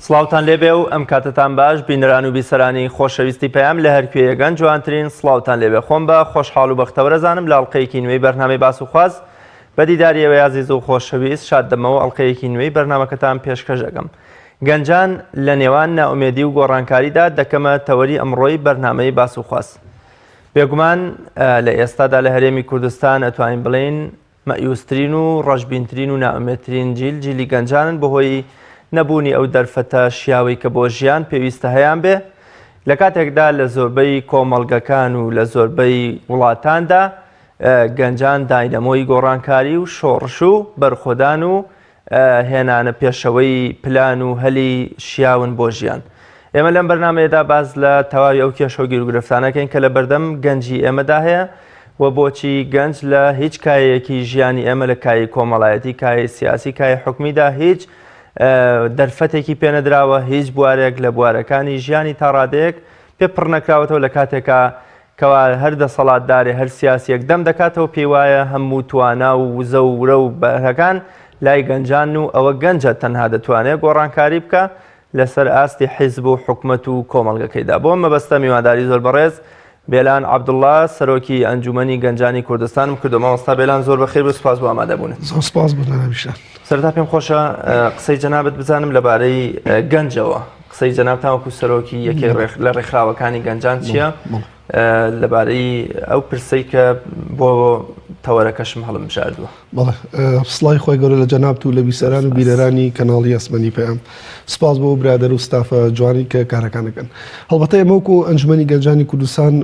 سڵاوتان لێبێ و ئەم کاتەتان باش بینەران و بیسەرانی خۆشەویستی پەیام لە هەرکوێیەگەن جوانترین سڵاوتان لێبێ خۆم بە خۆشحاڵ و بەختەوەرەزانم لە ئەڵلقەیەکی نوێی بەرنامەی باس و خواز بە دیداری ئێوەی ئازیز و خۆشەویست شاد دەمەوە ئەڵلقەیەکی نوێی بەرنامەکەتان پێشکەش دەکەم گەنجان لە نێوان نائومێدی و گۆڕانکاریدا دەکەمە تەوەری ئەمڕۆی بەرنامەی باس و خواز بێگومان لە ئێستادا لە هەرێمی کوردستان ئەتوانین بڵێین مەئیوسترین و ڕەشبینترین و نائومێدترین جیل جیلی گەنجانن بەهۆی نەبوونی ئەو دەرفەتە شیاوەی کە بۆ ژیان پێویستە هەیان بێ لە کاتێکدا لە زۆربەی کۆمەڵگەکان و لە زۆربەی وڵاتاندا گەنجان داینەمۆی گۆڕانکاری و شۆڕش و بەرخۆدان و هێنانە پێشەوەی پلان و هەلی شیاون بۆ ژیان. ئێمە لەم بەرنامەیەدا باس لە تەواوی ئەو کێشە و گیروگرفتانەکەین کە لە بەردەم گەنجی ئێمەدا هەیە و بۆچی گەنج لە هیچ کایەیەکی ژیانی ئێمە لە کایەی کۆمەڵایەتی، کایەی سیاسی، کایەی حکومیدا هیچ دەرفەتێکی پێنەدراوە، هیچ بوارێک لە بوارەکانی ژیانی تا ڕادەیەک پێ پڕ نەکراوەتەوە لە کاتێکا کەوا هەر دەسەڵاتدارێ هەر سیاسیەک دەم دەکاتەوە پێی وایە هەموو توانا و وزە و ورە و بەهرەکان لای گەنجانن و ئەوە گەنجە تەنها دەتوانێ گۆڕانکاری بکا لەسەر ئاستی حیزب و حکومەت و کۆمەڵگەکەیدا. بۆ ئەم مەبەستە میوانداری زۆر بەڕێز بێلان عەبدوڵا سەرۆکی ئەنجومەنی گەنجانی کوردستانم کردو. مامۆستا بێلان زۆر بەخێر بێی سوپاس بۆ ئامادەبوونت. زۆر سوپاس بۆ جەنابیشتان. سەرەتا پێم خۆشە قسەی جەنابت بزانم لەبارەی گەنجەوە. قسەی جەنابتان وەکو سەرۆکی یەکێک لە ڕێکخراوەکانی گەنجان چییە لەبارەی ئەو پرسەی کە بۆ تەوەرەکەشم هەڵمبژاردووە؟ بەڵێ سڵای خۆی گەورە لە جەنابت و لە بیسەران و بینەرانی کەناڵی ئەسمەنی پەیام سپاس بۆ برادەر و ستافە جوانی کە کارەکانەکەن هەڵبەتە ئێمە وەکو ئەنجومەنی گەنجانی کوردستان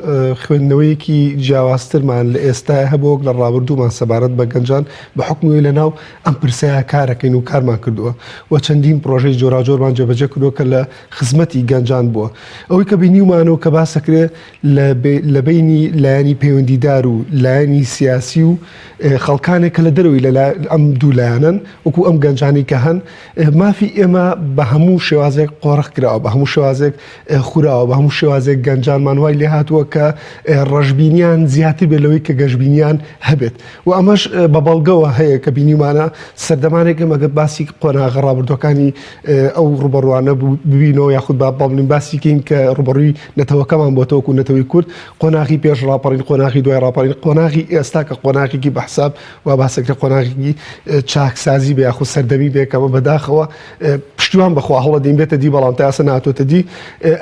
خوێندنەوەیەکی جیاوازترمان لە ئێستا هەبوو وەک لە ڕابردوومان سەبارەت بە گەنجان بە حکومی لە ناو ئەم پرسەیە کارەکەین و کارمان کردووە و چەندین پرۆژەی جۆراوجۆرمان جێبەجێ کردووە کە لە خزمەتی گەنجان بووە. ئەوەی کە بینیومانە و کە باسەکرێ لە بەینی لایەنی پەیوەندیدار و لایەنی سیاسی و خەڵکانێک کە لە دەرەوەی لە ئەم دوو لایەنەن وەکو ئەم گەنجانەی کە هەن مافی ئێمە بە هەموو شێوازێک قۆرخ کراوە بە هەموو شێوازێک خوراوە بە هەموو شێوازێک گەنجانمان وای لێ هاتووە کە ڕەشبینیان زیاتر بێت لەوەی کە گەشبینیان هەبێت و ئەمەش بە بەڵگەوە هەیە کە بینیومانە سەردەمانێک ئێمە گەر باسی قۆناغە ڕابردووەکانی ئەو ڕوبەڕوانە ببینەوە یاخود با بڵین باسی کەین کە ڕوبەڕووی نەتەوەکەمان بۆ تەوەکو نەتەوەی کورد قۆناغی پێش ڕاپەڕین قۆناغی دوای ڕاپەڕین قۆناغی ئێستا کە قۆناغێکی بە حساب و باسەکرێ قۆناغێکی چاکسازی بێ یاخود سەردەمی بێ کەمە بەداخەوە پشتیوان بەخوا هەوڵەدەین بێتە دی بەڵام تا ئێستا ناتۆتە دی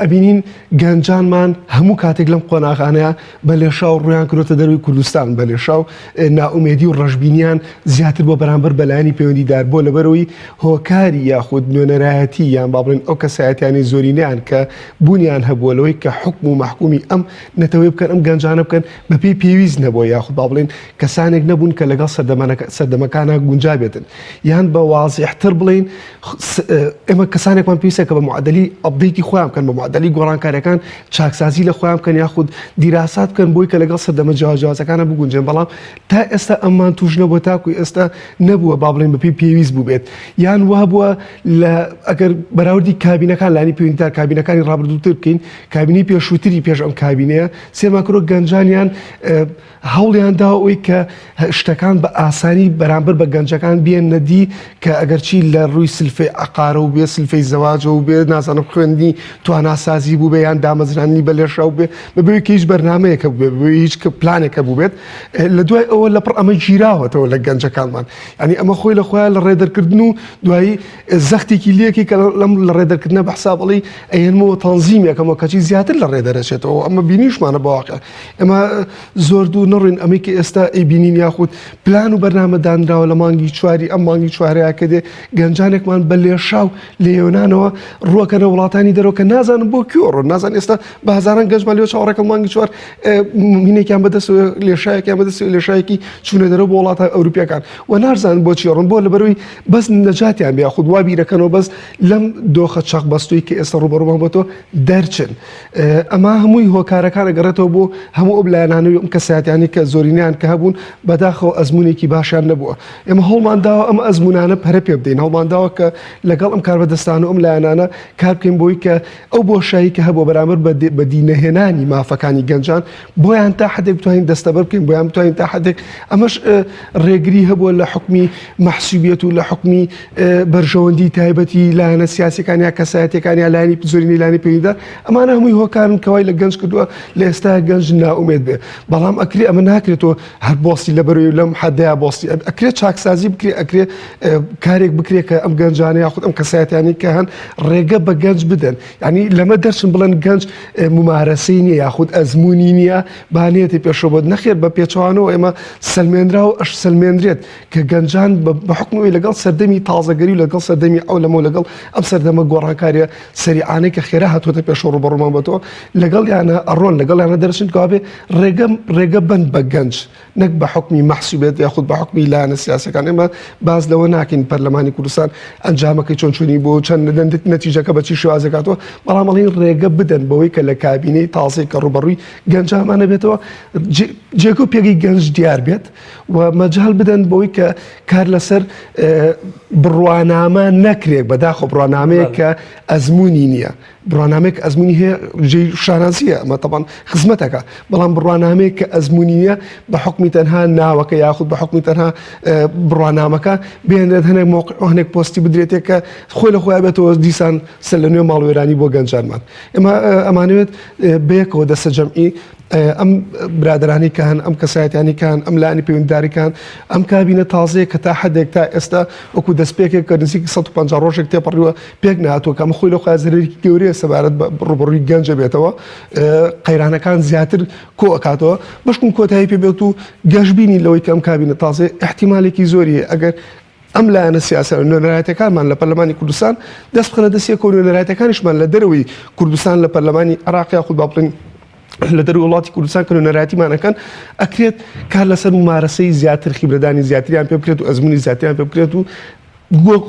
ئەبینین گەنجانمان هەموو کاتێک لەم قۆناغانەیە بە لێشاو ڕوویان کردۆتە دەروی کوردستان، بە لێشاو نائومێدی و ڕەشبینیان زیاتر بۆ بەرامبەر بە لایەنی پەیوەندیدار بۆ لەبەرئەوەی هۆکاری یاخود نوێنەرایەتی یان با بڵێین ئەو کەسایەتیانەی زۆرینەیان کە بوونیان هەبووە لەوەی کە حوکم و مەحکومی ئەم نەتەوەیە بکەن ئەم گەنجانە بکەن بەپێی پێویست نەبووە یاخود با بڵێین کەسانێک نەبوون کە لەگەڵ سەردەمەکانا گونجابێتن یان بە وازیحتر بڵێین ئێمە کەسانێکمان پێویستە کە بە معدەلی update ی خۆیان بکەن بە معدەلی گۆڕانکاریەکان چاکسازی لە خۆیان بکەن یاخود دیراسات بکەن بۆی کە لەگەڵ سەردەمە جیاوازەکانە بگونجێن بەڵام تا ئێستا ئەممان توش نەبووە تاکو ئێستا نەبووە با بڵێن بەپێی پێویست بوو بێت یان وا بووە لە ئەگەر بەراوردی کابینەکان لانی پەیوەندیدار کابینەکانی ڕابردووتر بکەین کابینەی پێشووتری پێش ئەم کابینەیە سێمان کرۆ گەنجانیان هەوڵیان داوە ئەوەی کە شتەکان بە ئاسانی بەرامبەر بە گەنجەکان بێننە دی کە ئەگەرچی لە ڕووی سلفەی عەقارە و بێ سلفەی زەواجەوە و بێ نازانم خوێندنی تواناسازی بووبێ یان دامەزراندنی بە لێشاو بێ بەبێ کە هیچ بەرنامەیەک هەبووبێ بەبێ هیچ پلانێک هەبووبێت لە دوای ئەوە لەپڕ ئەمە گیراوەتەوە لە گەنجەکانمان یانی ئەمە خۆی لە خۆیان لە ڕێدەرکردن و دوایی زەختێکی لێکی کە لەم لە ڕێدەرکردنە بە حساب ئەڵێی ئەیەنمەوە تەنزیمێکەمەوە کەچی زیاتر لە ڕێ دەرەچێتەوە ئەمە بینیشمانە بە واقع ئێمە زۆر دوور نەڕۆین ئەمەی کە ئێستا ئەیبینین یاخود پلان و بەرنامە دانراوە لە مانگی چواری ئەم مانگی چوارەیە کە دێ گەنجانێکمان بە لێشاو لە یۆنانەوە ڕووەکەنە وڵاتانی دەرەوە کە نازانم بۆ کوێ ڕۆن نازان ئێستا بە هەزاران گەنجمان لێ چاوەڕێکە مانگی چوار مینێکیان بەدەستەوە لێشایەکیان بەدەستەوە لێشایەکی چوونە دەرەوە بۆ وڵاتە ئەوروپیەکان و نارزانن بۆچی ڕۆن بۆ لەبەرەوەی بەس نەجاتیان بێ یاخود وا بیرەکەنەوە بەس لەم دۆخە چەق بەستووی کە ئێستا ڕووبەڕوومان بۆتەوە دەرچن. ئەمە هەمووی هۆکارەکان ئەگەڕێتەوە بۆ هەموو ئەو لایەنانەی ئەم کەسایەتیانەی کە زۆرینەیان کە هەبوون بەداخەوە ئەزموونێکی باشیان نەبووە. ئێمە هەوڵمان داوە ئەم ئەزموونانە پەرە پێ بدەین، هەوڵمان داوە کە لەگەڵ ئەم کار. کاربەدەستان و ئەم لایەنانە کار بکەین بۆی کە ئەو بۆشایی کە هەبووە بەرامبەر بە بەدینەهێنانی مافەکانی گەنجان بۆیان تا حدێک بتوانین دەستەبەر بکەین بۆیان بتوانین تا حدێک ئەمەش ڕێگری هەبووە لە حکمی مەحسوبیەت و لە حکمی بەرژەوەندی تایبەتی لایەنە سیاسەکان یا کەسایەتەکان یا لایەنی زۆرینەی لایەنی پەیوەندیدار ئەمانە هەمووی هۆکارن کەوای لە گەنج کردووە لە ئێستا گەنج نائومێد بێ بەڵام ئەکرێ ئەمە ناکرێتەوە هەر بۆستی لە بەرەوەی لەم حەدەیا بۆستی ئەکرێ چاکسازی بکرێ ئەکرێ کارێک بکرێ کە ئەم گەنجانە یاخود ئەم کەسایەتیانی کە هەن ڕێگە بە گەنج بدەن ینی لەمە دەرچن بڵێن گەنج ممارەسەی نییە یاخود ئەزمموی نییە بانێتی پێشەوە بۆت نەخێر بە پێچوانەوە ئێمە سلمێنرا و ئەش سلمێنرێت کە گەنجان بە حکومی لەگەڵ سەردەمی تازەگەری و لەگەڵ سەردەمی ئەو لەمە لەگەڵ ئەم سەردەمە گۆڕانکاریە سەریعانەی کە خێرا هاتووەتە پێشەوە ڕووبەڕوومان بۆتەوە لەگەڵیانە ئەڕۆن لەگەڵیانە دەرچن کەوابێ ڕێگە ڕێگە بەند بە گەنج نەک بە حکمی مەحسوبێت یاخود بە حکمی لایەنە سیاسەکان ئێمە باز لەوە ناکەین پەرلەمانی کوردستان ئەنجامەکەی چۆن چۆنی بۆ چەند نەتیجەکە بە چی شێوازێکاتەوە بەڵام ئەڵین ڕێگە بدەن بەوەی کە لە کابینەی تازەی کە ڕووبەڕووی گەنجامانە بێتەوە جێگە و پێگەی گەنج دیار بێت و مەجال بدەن بەوەی کە کار لەسەر بڕوانامە نەکرێت بەداخۆ بڕوانامەیە کە ئەزمموی نییە بڕوانامەیەک ئەزمموی هەیە جێ شانازیە ئەمە تەبان خزمەتەکە بەڵام بڕوانامەیەک کە ئەزمموی نییە بە حکمی تەنها ناوەکە یاخود بە حکمی تەنها بڕوانامەکە بێنرێت هەنێک مۆقع و هەنێک پۆستی بدرێتێک کە خۆی لە خۆیان بێتەوە دیسان سەر لە نوێ ماڵوێرانی بۆ گەنجانمان ئێمە ئەمانەوێت بەیەکەوە دەسە جەمعی ئەم برادەرانی کە هەن ئەم کەسایەتیانی کە هەن ئەم لایەنی پەیوەندیداری کە هەن ئەم کابینە تازەیە کە تا حدێک تا ئێستا وەکو دەستپێکێک کە نزیک 150 ڕۆژێک تێپەڕیوە پێک نهاتووە کە ئەمە خۆی لەو خۆیان زەرەرێکی گەورەیە سەبارەت بە ڕووبەڕووی گەنجە بێتەوە قەیرانەکان زیاتر کۆ ئەکاتەوە بەشکم کۆتایی پێ بێت و گەشبینی لەوەی کە ئەم کابینە تازەیە ئیحتیمالێکی زۆری هەیە ئەگەر ئەم لایەنە سیاسیانە نوێنەرایەتیەکانمان لە پەرلەمانی کوردستان دەست بخەنە دەست یەکەوە نوێنەرایەتیەکانیشمان لە دەرەوەی کوردستان لە پەرلەمانی عێراق یاخود با بڵێین لە دەروی وڵاتی کوردستان کە نوێنەرایەتیمان ئەکەن ئەکرێت کار لەسەر ممارەسەی زیاتر خیبرەدانی زیاتریان پێ بکرێت و ئەزموونی زیاتریان پێ بکرێت و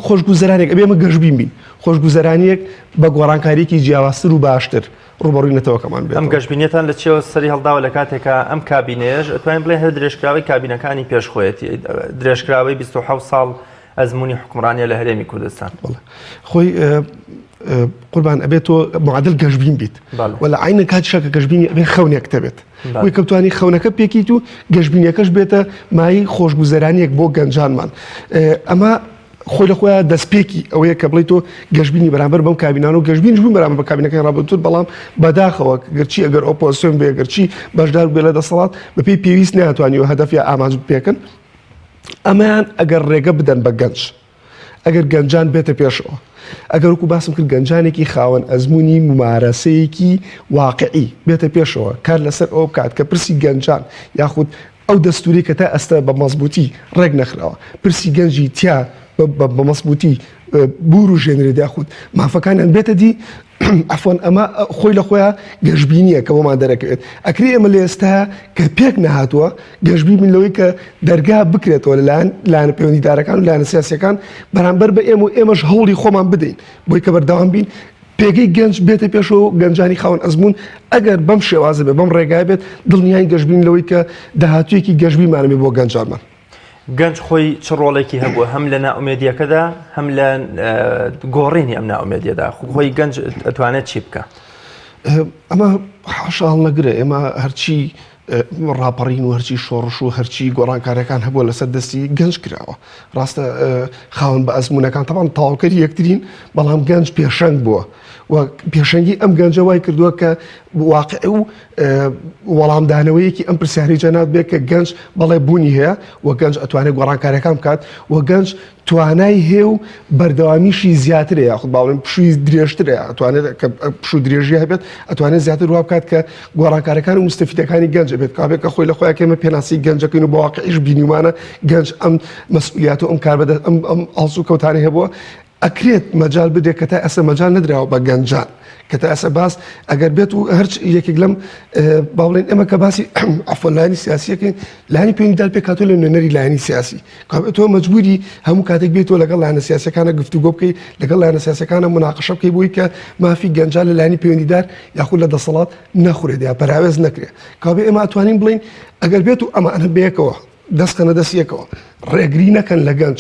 خۆشگوزەرانێک ئەبێ ئێمە گەشبین بین خۆشگوزەرانیەک بە گۆڕانکاریەکی جیاوازتر و باشتر ڕووبەڕووی نەتەوەکەمان بێتەوە. ئەم گەشبینیەتان لە چیەوە سەری هەڵداوە لە کاتێکا ئەم کابینەیەش ئەتوانین بڵێین هەر درێژکراوەی کابینەکانی پێش خۆیەتی درێژکراوەی 27 ساڵ ئەزموونی حکومڕانیە لە هەرێمی کوردستان. بەڵێ خۆی قوربان ئەبێت تۆ معادل گەشبین بیت و لە عینە کاتیشا کە گەشبینی ئەبێ خەونێک تەبێت وی کە بتوانی خەونەکە پێکیت و گەشبینیەکەش بێتە مایەی خۆشگوزەرانیەک بۆ گەنجانمان ئەمە خۆی لە خۆیان دەستپێکی ئەوەیە کە بڵێ تۆ گەشببینی بەرامبەر بەم کابینان و گەشببینیش بوو بەرامبەر بە کابینەکەی ڕابردوو بەڵام بەداخەوە گەرچی ئەگەر ئۆپۆزیسیۆن بێ گەرچی بەشدار بێ لە دەسەڵات بەپێی پێویست ناتوانیوە هەدەف یا ئامانج بپێکن ئەمەیان ئەگەر ڕێگە بدەن بە گەنج ئەگەر گەنجان بێتە پێشەوە ئەگەر وەکو باسم کرد گەنجانێکی خاوەن ئەزمموی ممارەسەیەکی واقعی بێتە پێشەوە کار لەسەر ئەو بکات کە پرسی گەنجان یاخود ئەو دەستوری کە تا ئێستا بە مەزبوتی ڕێک نەخراوە، پرسی گەنجی تیا بە مەزبوتی بوروژێنرێت یاخود مافەکانیان بێتە دی، عەفوەن ئەمە خۆی لە خۆیا گەشبینیە کە بۆمان دەرەکەوێت. ئەکرێ ئێمە لە ئێستا کە پێک نەهاتووە گەشبین بین لەوەی کە دەرگا بکرێتەوە لەلایەن لایەنە پەیوەندیدارەکان و لایەنە سیاسیەکان بەرامبەر بە ئێمە و ئێمەش هەوڵی خۆمان بدەین بۆی کە بەردەوام بین پێگەی گەنج بێتە پێشەوە و گەنجانی خاوەن ئەزموون ئەگەر بەم شێوازە بێت، بەم ڕێگایە بێت، دڵنیاین گەشبینین لەوەی کە داهاتوویەکی گەشبینمان هەبێت بۆ گەنجانمان. گەنج خۆی چ ڕۆڵێکی هەبووە هەم لە نائومێدیەکەدا هەم لە گۆڕینی ئەم نائومێدیەدا خۆی گەنج ئەتوانێت چی بکە؟ ئەمە حاشا هەڵنەگرە ئێمە هەرچی ڕاپەڕین و هەرچی شۆڕش و هەرچی گۆڕانکاریەکان هەبووە لەسەر دەستی گەنج کراوە ڕاستە خاوەن بە ئەزمونونەکان تەبان تەواوکەری یەکترین بەڵام گەنج پێشەنگ بووە و پێشەنگی ئەم گەنجە وای کردووە کە واقع و وەڵامدانەوەیەکی ئەم پرسیاری جەناب بێ کە گەنج بەڵێ بوونی هەیە و گەنج ئەتوانێت گۆڕانکاریەکان بکات و گەنج توانای هەیە و بەردەوامیشی زیاترە یاخود با بڵێین پشووی درێژترە ئەتوانێت کە پشوو درێژی هەبێت ئەتوانێت زیاتر وا بکات کە گۆڕانکارەکان و مستەفیدەکانی گەنج بێت کابێت کە خۆی لە خۆیان کەمە پێناسی گەنجەکەین و بە واقعیش بینیومانە گەنج ئەم مەسئولیات و ئەم کاربەدە ئەم ئەم هەڵسوکەوتانەی هەبووە ئەکرێت مەجال بدرێت کە تا ئێستا مەجال نەدراوە بە گەنجان کە تا ئێستا باس ئەگەر بێت و هەرچ یەکێک لەم با بڵێن ئێمە کە باسی عەفوەن لایەنی سیاسیەکەین لایەنی پەیوەندیدار پێکهاتووە لە نوێنەری لایەنی سیاسی کابێت تۆ مەجبوری هەموو کاتێک بێتەوە لەگەڵ لایەنە سیاسەکانە گفتوگۆ بکەی لەگەڵ لایەنە سیاسەکانە مناقشە بکەی بۆی کە مافی گەنجان لە لایەنی پەیوەندیدار یاخود لە دەسەڵات نەخورێت یا پەراوێز نەکرێت کابێ ئێمە ئەتوانین بڵین ئەگەر بێت و ئەمانە بەیەکەوە دەست خەنە دەست یەکەوە ڕێگری نەکەن لە گەنج.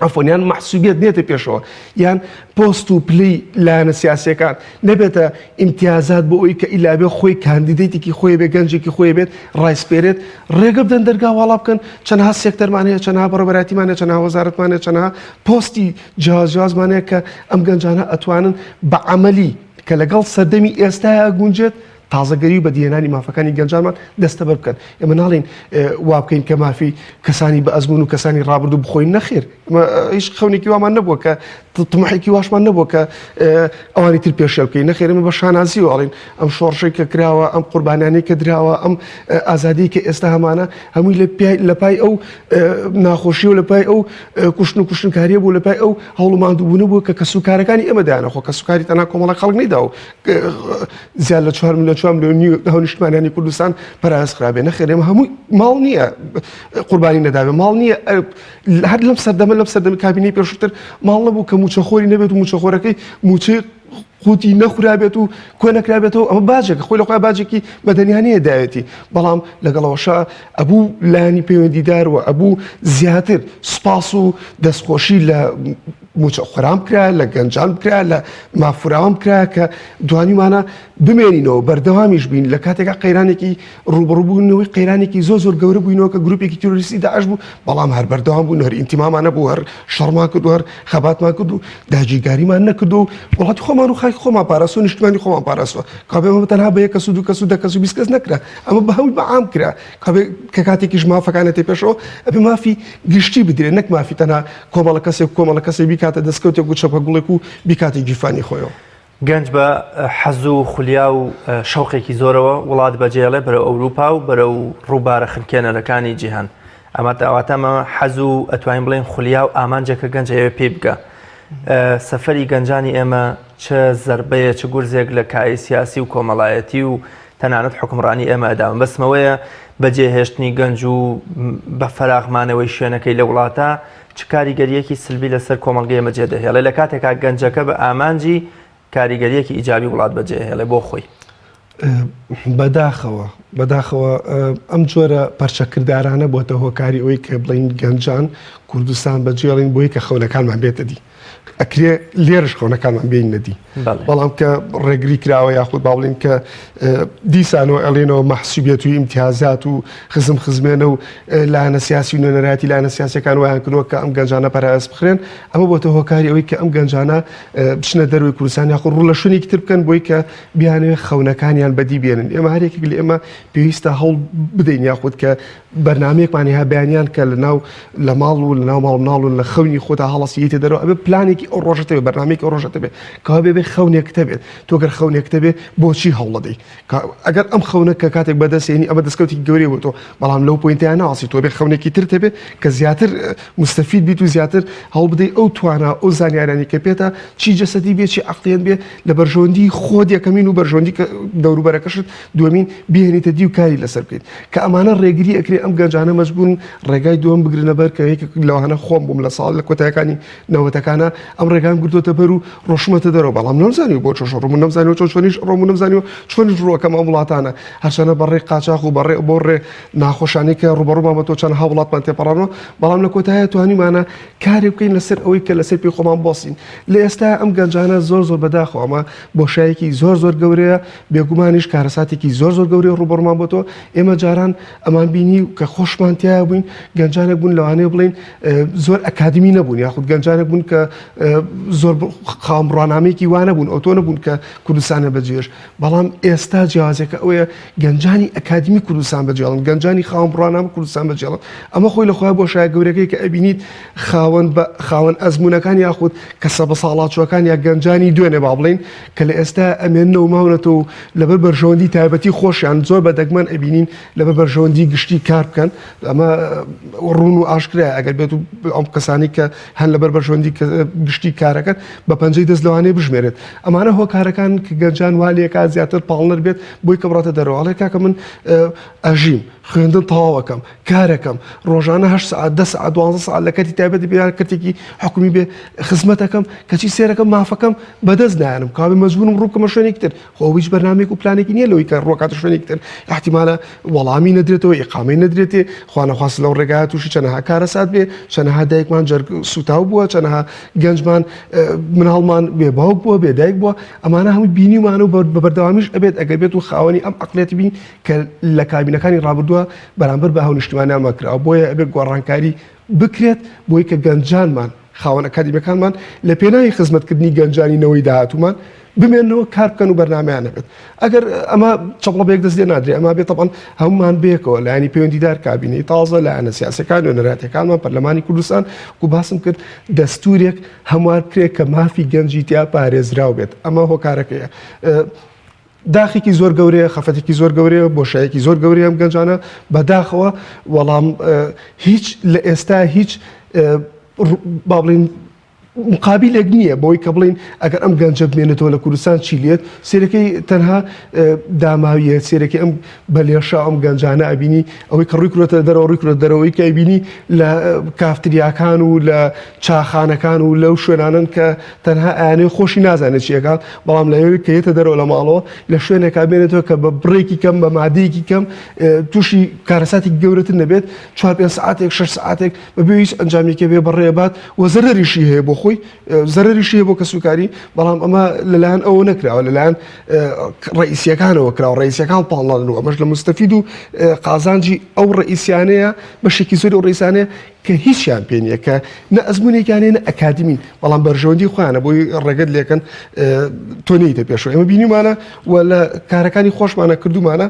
عەفوەن یان مەحسوبیەت نێتە پێشەوە یان پۆست و پلەی لایەنە سیاسیەکان نەبێتە ئیمتیازات بۆ ئەوی کە ئیلابێ خۆی candidate ێکی خۆی بێ گەنجێکی خۆی بێت ڕایسپێرێت ڕێگە بدەن دەرگا واڵا بکەن چەندها سێکتەرمان هەیە چەندها بەڕێوەبەرایەتیمان هەیە چەندها وەزارەتمان هەیە چەندها پۆستی جیاواز جیاوازمان هەیە کە ئەم گەنجانە ئەتوانن بە عەمەلی کە لەگەڵ سەردەمی ئێستایا گونجێت تازەگەری و بەدیهێنانی مافەکانی گەنجانمان دەستەبەر بکەن. ئێمە ناڵێین وا بکەین کە مافی کەسانی بە ئەزموون و کەسانی ڕابردوو بخۆین، نەخێر ئێمە هیچ خەونێکی وامان نەبووە کە تموحێکی واشمان نەبووە کە ئەوانی تر پێشێل بکەین، نەخێر ئێمە بە شانازیەوە ئەڵێین ئەم شۆڕشەی کە کراوە، ئەم قوربانیانەی کە دراوە، ئەم ئازادیی کە ئێستا هەمانە هەمووی لە پای ئەو ناخۆشی و لە پای ئەو کوشتن و کوشتنکاریە بوو، لە پای ئەو هەوڵ و ماندووبوونە بوو کە کەسوکارەکانی ئێمە دایانە، خۆ کەسوکاری تەنها کۆمەڵە خەڵک نەیدا و زیاد لە چوار ملیۆن چوار ملیۆن نیو هاونیشتمانیانی کوردستان پەراوێز خرابێ نەخێر ئێمە هەمووی ماڵ نییە قوربانی نەدابێ ماڵ نییە هەر لەم سەردەمە لەم سەردەمی کابینەی پێشووتر ماڵ نەبوو کە موچەخۆری نەبێت و موچەخۆرەکەی موچەی قوتی نەخورابێت و کۆ نەکرابێتەوە ئەمە باجێکە خۆی لە خۆی باجێکی مەدەنیانەیە داوێتی بەڵام لەگەڵەوەشە ئەبوو لایەنی پەیوەندیدار و ئەبوو زیاتر سوپاس و دەستخۆشی لە موچەخۆران بکرا لە گەنجان بکرا لە مافوراوان بکرا کە دوانیمانە بمێنینەوە بەردەوامیش بین لە کاتێکا قەیرانێکی ڕوبڕبوونەوەی قەیرانێکی زۆر زۆر گەورە بووینەوە کە گروپێکی تیرۆریستی داعش بوو بەڵام هەر بەردەوام بوون هەر ئینتیمامانە بوو هەر شەڕمان کرد و هەر خەباتمان کرد و داگیرکاریمان نەکرد و وڵاتی خۆمان و خاکی خۆمان پاراستوە نیشتمانی خۆمان پاراستوە کابێ ئەمە تەنها بە یەک کەس و دوو کەس و دە کەس و 20 کەس نەکرا ئەمە بە هەمووی بە عام کرا کابێ کە کاتێکیش مافەکانە تێ پێشەوە ئەبێ مافی گشتی بدرێ نەک مافی تەنها کۆمەڵە کەسێک کۆمەڵە کەسێک بیکاتە دەستکەوتێک و چەپە گوڵێک و بیکاتە گیرفانی خۆیەوە. گەنج بە حەز و خولیا و شەوقێکی زۆرەوە وڵات بەجێڵێ بەرەو ئەوروپا و بەرەو ڕووبارە خنکێنەرەکانی جیهان. ئەمە واتە ئەمە حەز و ئەتوانین بڵێین خولیا و ئامانجێکە گەنج ئەیەوێ پێی بگا. سەفەری گەنجانی ئێمە چ زەربەیە چ گورزێک لە کایەی سیاسی و کۆمەڵایەتی و تەنانەت حوکمڕانی ئێمە ئەدا. مەبەستمەوەیە بەجێهێشتنی گەنج و بە فەراغ مانەوەی شوێنەکەی لە وڵاتە چ کاریگەرییەکی سلبی لەسەر کۆمەڵگەی ئێمە جێدەهێڵێ لە کاتێکا گەنجەکە بە ئامانجی کاریگەرییەکی ئیجابی وڵات بەجێهێڵێ بۆ خۆی؟ بەداخەوە بەداخەوە ئەم جۆرە پەرچەکردارانە بۆتە هۆکاری ئەوەی کە بڵین گەنجان کوردستان بەجێڵین بۆی کە خەونەکانمان بێتە دی. ئەکرێ لێرش خەونەکانمان بێینە دی بەڵام کە ڕێگری کراوە یاخود با بڵین کە دیسانەوە ئەڵێنەوە مەحسوبیەت و ئیمتیازات و خزم خزمێنە و لایەنە سیاسی و نوێنەرایەتی لایەنە سیاسەکان وایان کردووە کە ئەم گەنجانە پەراوێز بخرێن ئەمە بۆتە هۆکاری ئەوەی کە ئەم گەنجانە بچنە دەروی کوردستان یاخود ڕوو لە شوێنێکی تر بکەن بۆی کە بیانەوێت خەونەکانیان بەدی بێنن ئێمە هەرێکێک لە ئێمە پێویستە هەوڵ بدەین یاخود کە بەرنامەیەکمان هەیە بەیانیان کە لە ناو لە ماڵ و لە ناو ماڵ مناڵ و لە خەونی خۆتا هەڵەسی یتە دەرەوە ئەبێ پلانێکی ئەو ڕۆژەتە بێ بەرنامەیەکی ئەو ڕۆژەتە بێ کەوا بێ بێ خەونێکتە بێت تۆ گەر خەونێکتە بێ بۆچی هەوڵەدەی ئەگەر ئەم خەونە کە کاتێک بەدەستێنی ئەمە دەستکەوتی گەورەی بۆ تۆ بەڵام لەو point ەیان ناوەسی تۆ بێ خەونێکی ترت هەبێ کە زیاتر مستەفید بیت و زیاتر هەوڵ بدەی ئەو توانا ئەو زانیارانی کە پێتە چی جەسەدی بێ چی عەقڵیەت بێ لە بەرژەوەندی خۆت یەکەمین و بەرژەوەندی دەوروبەرەکەشت دووەمین بهێنیتە دی و کاری لەسەر بکەیت کە ئەمانە ڕێگری ئەکرێ ئەم گەنجانە مەجبورن ڕێگای دووەم بگرنە بەر کە یەکێک لەوانە خۆم بووم لە ساڵ لە کۆتایەکانی نەوەتەکانە ئەم ڕێگام گرتووەتە بەر و ڕۆشمەتە دەرەوە بەڵام نەمزانی بۆ چۆش ڕۆم نەمزانی چۆن چۆنیش ڕۆم و نەمزانی چۆنیش ڕووەکەم ئەم وڵاتانە هەرچەنە بەڕێ قاچاخ و بەڕێ بۆ ڕێ ناخۆشانی کە ڕوبەڕوومان بە تۆ چەند هاوڵاتمان تێپەڕانەوە بەڵام لە کۆتایە توانیمانە کارێک بکەین لەسەر ئەوەی کە لەسەر پێی خۆمان بۆسین لە ئێستا ئەم گەنجانە زۆر زۆر بەداخەوە ئەمە بۆشایەکی زۆر زۆر گەورەیە بێگومانیش کارەساتێکی زۆر زۆر گەورەی ڕووبەڕوومان بۆتەوە، ئێمە جاران ئەمان بینی کە خۆشمان تیایا بووین گەنجانێک بوون لەوانەیە بڵێین زۆر ئەکادمی نەبوون یاخود گەنجانێک بوون کە زۆر خاوەن بڕوانامەیەکی وا نەبوون ئەوتۆ نەبوون کە کوردستانە بەجێهێشت بەڵام ئێستا جیاوازیەکە ئەوەیە گەنجانی ئەکادمی کوردستان بەجێڵن گەنجانی خاوەن بڕوانامە کوردستان بەجێڵن ئەمە خۆی لە خۆی بۆشایە گەورەکەی کە ئەبینیت خاوەن بە خاوەن ئەزموونەکان یاخود کەسە بەساڵاچووەکان یا گەنجانی دوێنێ با بڵێین کە لە ئێستا ئەمێننەوە ماونەتەوە و لەبەر بەرژەوەندی تایبەتی خۆشیان زۆر بە دەگمەن ئەبینین لەبەر بەرژەوەندی گشتی کار بکەن ئەمە ڕوون و ئاشکرایە ئەگەر بێت و ئەم کەسانی کە هەن لەبەر بەرژەوەندی گشتی کارەکەن بە پەنجەی دەست لەوانەیە بژمێرێت ئەمانە هۆکارەکان کە گەنجان وا لێکا زیاتر پاڵنەر بێت بۆی کە بڕاتە دەرەوە ئەڵێ کاکە من ئەژیم. خوێندن تەواوەکەم، کارەکەم، ڕۆژانە هەشت سەعات، دە سەعات، دوانزە سەعات لە کەرتی تایبەتی بێ یان کەرتێکی حکومی بێ خزمەتەکەم، کەچی سێرەکەم مافەکەم بەدەست نایەنم، کەوابێ مەجبوورم ڕوو بکەمە شوێنێکی تر. خۆ ئەو هیچ بەرنامەیەک و پلانێکی نییە لەوەی کە ڕووەکاتە شوێنێکی تر، ئیحتیمالە وەڵامی نەدرێتەوە، ئیقامەی نەدرێتێ، خوا نەخواستە لەو ڕێگایە تووشی چەنەها کارەسات بێ، چەنەها دایکمان جەرگ سووتاو بووە، چەنەها گەنجمان مناڵمان بێ باوک بووە، بێ دایک بووە، ئەمانە هەمووی بینیومانە و بە بەردەوامیش ئەبێت ئەگەر بێت و خاوەنی ئەم عەقڵیەتە بین کە لە کابینەکانی ڕابردووە بەرامبەر بە هاونیشتیمانیانمان کراوە، بۆیە ئەبێت گۆڕانکاری بکرێت بۆی کە گەنجانمان، خاوەن ئەکادیمیەکانمان لە پێناوی خزمەتکردنی گەنجانی نەوەی داهاتوومان بمێنەوە کار بکەن و بەرنامەیان هەبێت. ئەگەر ئەمە چەپڵە بە یەک دەست لێ نادرێ، ئەمە بێ تەبعەن هەموومان بەیەکەوە لایەنی پەیوەندیدار، کابینەی تازە، لایەنە سیاسیەکان، نوێنەرایەتیەکانمان، پەرلەمانی کوردستان، وەکو باسم کرد دەستورێک هەموار بکرێت کە مافی گەنجی تیا پارێزراو بێت. ئەمە هۆکارەکەیە. داخێکی زۆر گەورەیە، خەفەتێکی زۆر گەورەیە، بۆشایەکی زۆر گەورەیە ئەم گەنجانە بەداخەوە، وەڵام هیچ لە ئێستا هیچ با بڵین مقابلێک نییە بۆی کە بڵین ئەگەر ئەم گەنجە بمێنێتەوە لە کوردستان چی لێت سێرەکەی تەنها داماویە سێرەکەی ئەم بەلێشە ئەم گەنجانە ئەبینی ئەوەی کە ڕووی کرۆتە دەرەوە ڕووی کرۆتە دەرەوەی کە ئەبینی لە کافتریاکان و لە چاخانەکان و لەو شوێنانەن کە تەنها ئەیانەوێت خۆشی نازانێت چی ئەکات، بەڵام لەوێ کە یەتە دەرەوە لە ماڵەوە لە شوێنێکا بێنێتەوە کە بە بڕێکی کەم بە مادەیەکی کەم تووشی کارەساتێکی گەورەتر نەبێت چوار پێنج سەعاتێک شەش سەعاتێک بەبێ هیچ ئەنجامێکی بێ بەڕێ بات و زەرەریشی هەیە بۆ خۆی زەرەریشی هەیە بۆ کەسوکاری بەڵام ئەمە لەلایەن ئەوە نەکراوە لەلایەن ڕئیسیەکانەوە کراوە ڕئیسەکان پاڵنان و ئەمەش لە مستەفید و قازانجی ئەو ڕئیسیانەیە بەشێکی زۆری ئەو ڕئیسانەیە کە هیچیان پێ نییە کە نە ئەزمونێکیان هەیە نە ئەکادیمین بەڵام بەرژەوەندی خۆیانە بۆی ڕێگەت لێکەن تۆ نەیتە پێشەوە ئێمە بینیمانە و لە کارەکانی خۆشمانە کردومانە